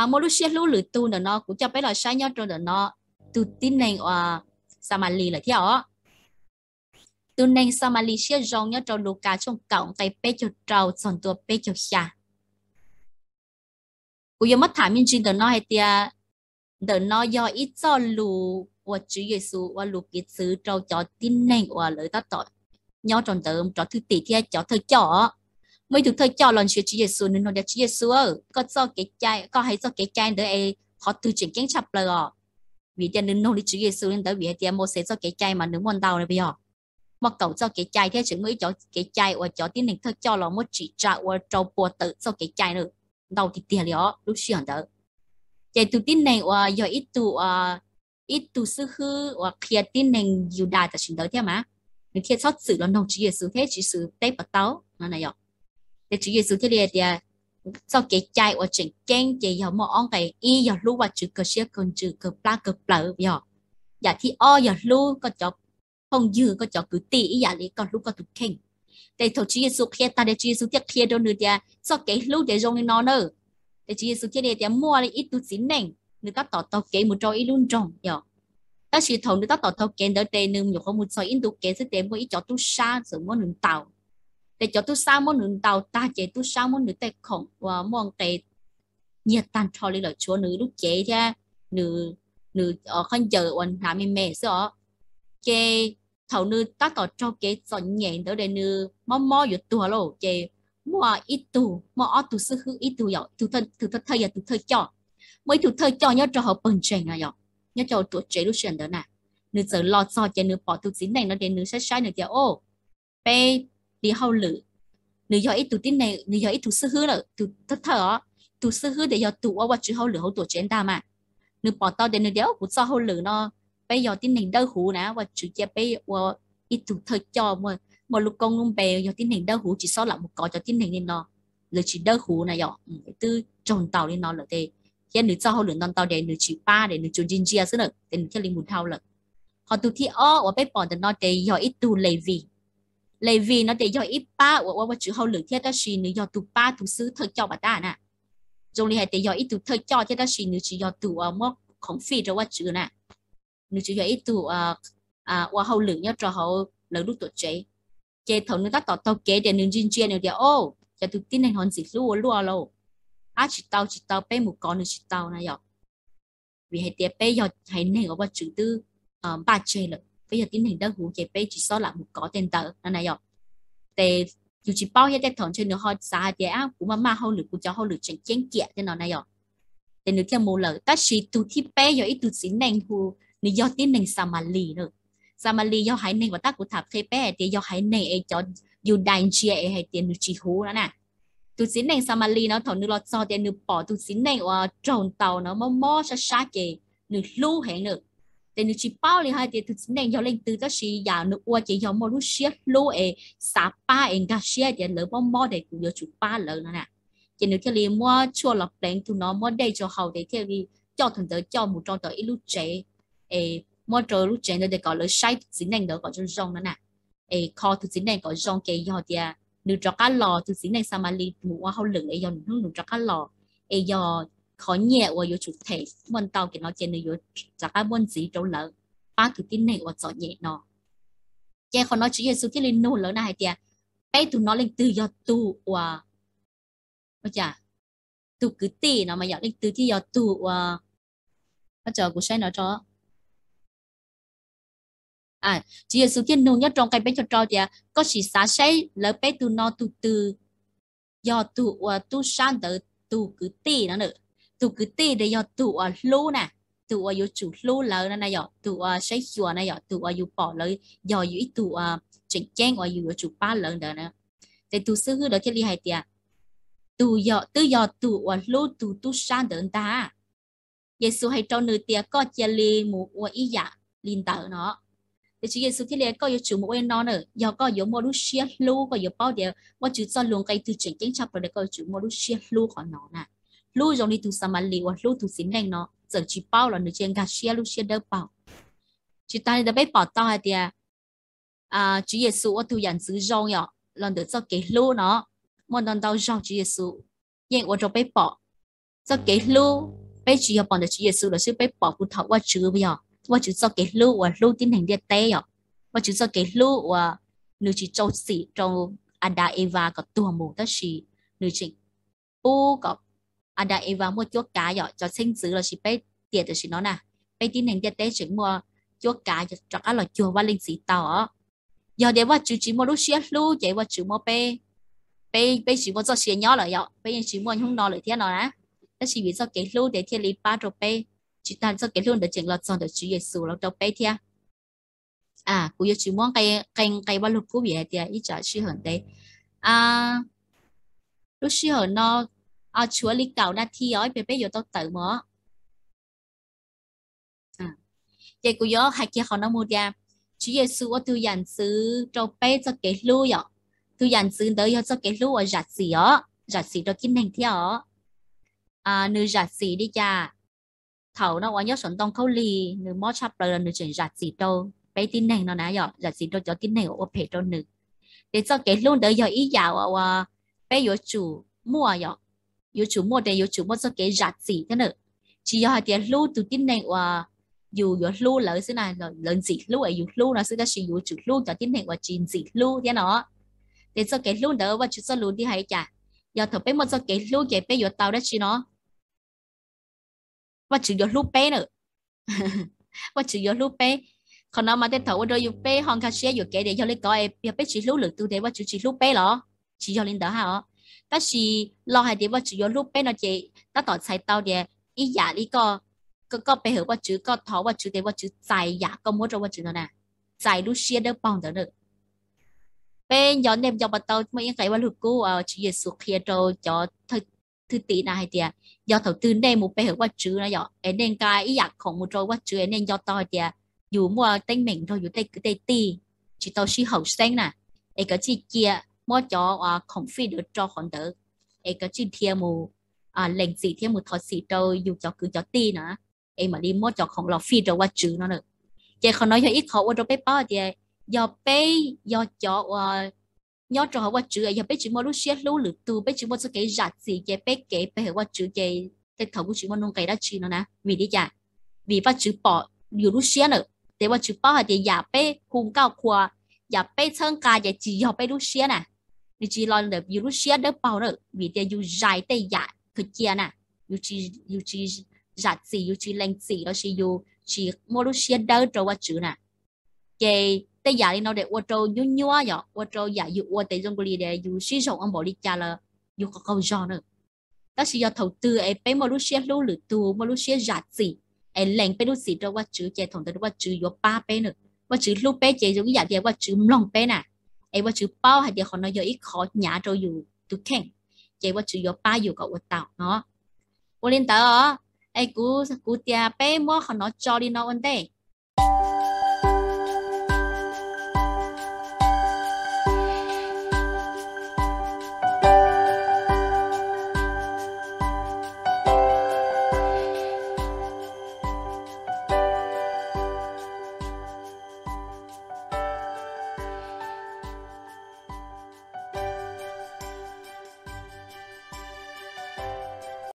Muaj lub siab hlub lwm tus ntawm no kuv coj peb los saib nyob rau ntawm no, tus tib neeg uas Xamalis lawm thiab os. Tus neeg Xamalis siab zoo nyob rau Lukas tshooj kaum nqe peb caug rau txog ntua peb caug xya. Kuv yuav muab tham me ntsis ntawm no hais tias ntawm no yog ib txoj lus uas Tswv Yexus ua lus piv txwv rau cov tib neeg uas lawv tab tom nyob rau ntawd, cov thwj tim thiab cov thawj coj os. Muaj ib tug thawj coj los nrhiav Tswv Yexus, nws nug tias, Tswv Yexus, koj txoj kev cai, koj hais txoj kev cai ntawd es qhov twg tseem ceeb tshaj plaws os? Vim tias nws nug li Tswv Yexus li ntawd vim hais tias Mauxes txoj kev cai mas nws muaj ntau na, puas yog? Muaj kaum txoj kev cai thiab tseem muaj ib cov kev cai uas cov tib neeg thawj coj los muab tsim tsa ua rau puas tawm txoj kev cai na, ntau tiag tiag li os lub sij hawm ntawd. Ces tus tib neeg uas yog ib tug, ib tug xib hwb uas qhia tib neeg Yudas tam sim ntawd thiab mas, nws thiaj txhob txwm los nug Tswv Yexus thiab Tswv Yexus teb puas tau no. Ces Tswv Yexus thiaj li hais tias txoj kev cai uas tseem ceeb ces yog muaj ob nqe, ib yog hlub Vajtswv kawg siab kawg ntsws kawg plab kawg plawv, yog, yam thib ob yog hlub koj cov phooj ywg, koj cov kwv tij ib yam li koj hlub koj tus kheej. Ces thaum Tswv Yexus qhia tag ces Tswv Yexus thiaj qhia rau nws tias txoj kev hlub ces zoo li no na. Ces Tswv Yexus thiaj li tias muaj ib tug txiv neej, nws tab tom taug kev mus rau ib lub nroog, yog, tab sis thaum nws tab tom taug kev ntawd ces nws nyuam qhuav mus txog ib ntu kev xwb ces muaj ib cov tub sab txawm muab nws ntaus. Ces cov tub sab muab nws ntaus tag ces tub sab muab nws tej khoom uas muaj nqe nyiag tag nrho li lawm, tshuav nws lub cev thiab nws, nws khaub ncaws uas hnav me me xwb os. Ces thaum nws tab tom raug kev txom nyem ntawd ces nws mob mob yuav tuag lauj, ces muaj ib tug, muaj ob tug xib hwb, ib tug, tus thawj yog tus thawj coj, muaj ib tug thawj coj nyob rau hauv pawg ntseeg no, yog, nyob rau hauv tuam tsev lub sij hawm ntawd na, nws txawm los txog ces nws pom tus txiv neej no ces nws saib saib nws tias, o, peb li hauj lwm, nws yog ib tug tib neeg, nws yog ib tug xib hwb lawm, tus thawj thawj os, tus xib hwb ces yog tus ua Vajtswv hauj lwm hauv tuam tsev ntag mas. Nws pom tau ces nws tias, o, kuv txoj hauj lwm no, peb yog tib neeg dawb huv na, Vajtswv cia peb ua ib tug thawj coj, muaj lub koob lub npe yog tib neeg dawb huv tsis txhob lam mus kov cov tib neeg li no, lawv tsis dawb huv na, yog, twb raug ntaus li no lawm ces, thiab nws txoj hauj lwm ntau ntau ces nws tsis pab ces nws tsuas ntsia ntsia xwb na ces nws thiaj li mus dhau lawm. Ho tus thib ob uas peb pom ntawm no ces yog ib tug Levis. Levis no ces yog ib pab uas ua Vajtswv hauj lwm thiab tab sis nws yog tus pab tus xib hwb thawj coj pas tab na. zoo li hais tias yog ib tug thawj coj thiab tab sis nws tsis yog tus uas muab khoom fij rau Vajtswv na. Nws tsis yog ib tug ua hauj lwm nyob rau hauv lawv lub tuam tsev. Ces thaum nws tab tom taug kev tias nws ntsia ntsia nws tias, o, cov tus tib neeg ho ntxim hlub ua luaj lauj, ab tsis tau tsis tau, peb mus kov nws tsis tau na yom. Vim hais tias peb yog haiv neeg uas Vajtswv twb npaj tseg lawm, peb yog tib neeg dawb huv ces peb tsis txhob lam mus kov tej ntawd no na yom. Ces yus tsis paub thiab, tej thaum ntshe nws ho xav hais tias, ab kuv maj maj hauj lwm, kuv cov hauj lwm tseem ceeb kiam tej no na yom. Ces nws thiaj mus lawm. Tab sis tus thib peb yog ib tug txiv neej hu, nws yog tib neeg Xamalis na. Xamalis yog haiv neeg uas tab kuv tham qhia peb hais tias yog haiv neeg es cov Yudais ntsia es hais tias nws tsis huv no na. Tus txiv neej Xamalis no thaum nws los txog tias nws pom tus txiv neej uas raug ntaus no mob mob sab sab ces nws hlub heev na. Ces nws tsis paub li hais tias tus txiv neej yog leej twg, tab sis yam nws ua ces yog muaj lub siab hlub es xav pab es nkag siab tias lawv mob mob ces kuv yuav tsum pab lawv no na. Ces nws thiaj li muab tshuaj los pleev tus no, muab dej rau haus ces thiaj li coj tus ntawd coj mus rau tom ib lub tsev, es muab rau lub tsev ntawd ces kom lawv saib tus txiv neej ntawd kom zoo zoo no na, es kho tus txiv neej kom zoo ces yog tias nws rov qab los, tus txiv neej Xamalis mus ua hauj lwm es yog nws hnub nws rov qab los, es yog qhov nyiaj uas yuav tsum them muaj ntau ces no ces nws yuav rov qab muab ntxiv rau lawv, pab tus tib neeg uas txom nyem no. Ces qhov no Tswv Yexus thiaj li nug lawv na hais tias, peb tug no leej twg yog tug uas, tug kwv tij no mas yog leej twg thiaj yog tug uas, kuv saib no tso. Tswv Yexus thiaj nug nyob rau nqe peb caug rau tias, koj sim xav saib lawv peb tug no tus twg yog tug uas tub sab ntawd tug kwv tij no na. Tug kwv tij ces yog tug uas hlub na, tug uas yuav tsum hlub lawv no na yom, tug uas saib xyuas na yom, tug uas yus pom lawv yog yus ib tug uas tseem ceeb uas yus yuav tsum pab lawv ntawd na. Ces tus xib hwb ntawd thiaj li hais tias, tus yog, twb yog tug uas hlub tus tub sab ntawd ntag. Yexus hais rau nws tias, koj cia li mus ua ib yam li ntawd no. Ces Tswv Yexus thiaj li, koj yuav tsum mus ua li no na, yog koj yuav muaj lub siab hlub, koj yuav paub tias Vajtswv txoj lus nqe twg tseem ceeb tshaj plaws, koj yuav tsum muaj lub siab hlub qhov no na. Hlub zoo li tus Xamalis uas hlub tus txiv neej no, txawm tsis paub los nws tseem nkag siab lub siab dawb paug. Tsis tas li ntawd peb pom tau hais tias Tswv Yexus ua tus yam ntxwv zoo yom, los ntawm txoj kev hlub no. Muaj ntau ntau zaug Tswv Yexus yeej ua rau peb pom txoj kev hlub. Peb tsis yog pom ntawm Tswv Yexus los xwb, peb pom puag thaum Vajtswv, yog Vajtswv txoj kev hlub uas hlub tib neeg ntiaj teb yom. Vajtswv txoj kev hlub uas nws tsis rau txim rau Adas Evas kom tuag mus, tab sis nws tseem pub kom Adas Evas muaj cuab kav yom, cov xeeb ntxwv los sis peb tiam tam sim no na, peb tib neeg ntiaj teb tseem muaj cuab kav rov qab los cuag Vaj Leej Txiv tau os. Yog tias Vajtswv tsis muaj lub siab hlub ces Vajtswv muab peb, peb, peb tsis muaj txoj sia nyob lawm yom, peb yeej tsis muaj hnub no lawm thiab no na. Tab sis vim txoj kev hlub ces thiaj li pab rau peb, tsis tas txoj kev hlub ntawd tseem los txog ntawm Tswv Yexus los rau peb thiab. Kuv yuav tsis muab qee nqe Vaj Lug Kub vim hais tias ib tsam sij hawm ntev. Lub sij hawm no tshuav li kaum nas this os, peb yuav tau tawm mus. Ces kuv yuav hais kiag qhov no mus tias, Tswv Yexus ua tus yam ntxwv rau peb txoj kev hlub yom. Tus yam ntxwv ntawd yog txoj kev hlub uas zam txim os, zam txim rau tib neeg thiab os. Nws zam txim li cas? Thaum no uas nyob saum ntoo khaub lig nws mob tshaj plaws los nws tseem zam txim rau peb tib neeg no na yom, zam txim rau cov tib neeg uas ua phem rau nws. Ces txoj kev hlub ntawd yog ib yam uas peb yuav tsum muaj yom, yuav tsum muaj ces yuav tsum muaj txoj kev zam txim thiab na. Tsis yog hais tias hlub tus tib neeg uas yus yuav hlub lawv xwb na, lawv ntxim hlub es yus hlub no xwb, tab sis yuav tsum hlub cov tib neeg uas tsis ntxim hlub thiab no. Ces txoj kev hlub ntawd Vajtswv txoj lus nti hais cas? Yog thaum peb muaj txoj kev hlub ces peb yuav tau dab tsi no? Vajtswv yuav hlub peb na. Vajtswv yuav hlub peb. Qhov no mas tej thaum ua rau yus peb ho nkag siab yuam kev tias yog li ko es yog peb tsis hlub lwm tus ces Vajtswv tsis hlub peb los? Tsis yog li ntawd hab os. Tab sis lo hais tias Vajtswv yuav hlub peb no ces tab tom txhais tau tias ib yam li koj, koj pe hawm Vajtswv, koj thov Vajtswv ces Vajtswv txais yam koj muab rau Vajtswv ntawd na, txais lub siab dawb paug ntawd na. Peb nco, nej nco puas tau muaj ib nqe Vaj Lug Kub Tswv Yexus qhia rau cov thwj tim na hais tias, yog thaum twg nej mus pe hawm Vajtswv no yom, es nej nqa ib yam khoom mus rau Vajtswv es nej nco tau hais tias yus muaj teeb meem nrog yus tej kwv tej tij tsis tau sib haum xeeb na, es koj tsij cia muab cov khoom fij ntawd rau qhov ntawd, es koj tsij dhia mus lees txim thiab mus thov txim rau yus cov kwv cov tij na, es mam li muab cov khoom los fij rau Vajtswv no na. Ces qhov no yog ib qhov ua rau peb paub tias yog peb yog cov uas nyob rau hauv Vajtswv, yog peb tsis muaj lub siab hlub lwm tus, peb tsis muaj txoj kev zam txim, ces peb kev pe hawm Vajtswv ces tej thaum kuj tsis muaj nuj nqis dab tsi no na. Vim li cas? Vim Vajtswv pom yus lub siab na, ces Vajtswv paub hais tias yam peb hu nkauj qhuas, yam peb txhawb nqa ces tsis yog peb lub siab na, nws tsis los ntawm yus lub siab dawb paug na, vim tias yus zais tej yam khaws cia na, yus tsis zam txim, yus tsis lees txim lossis yus tsis muaj lub siab dawb rau Vajtswv na. Ces tej yam li no ces ua rau nyuab nyuab, yog ua rau yam yus ua tes zoo li yus sib zoo ua npaum li cas los yus qaug qaug zog na. Tab sis yog thaum twg es peb muaj lub siab hlub lwm tus, muaj lub siab zam txim, es lees peb lub txim rau Vajtswv, ces thaum ntawd Vajtswv yuav pab peb na. Vajtswv hlub peb ces zoo ib yam tias Vajtswv mloog peb na, es Vajtswv paub hais tias qhov no yog ib qhov hnyav rau yus tus kheej, ces Vajtswv yuav pab yus kom ua tau no. Ua li ntawd, es kuv, kuv tias peb muab qhov no tso li no ua ntej.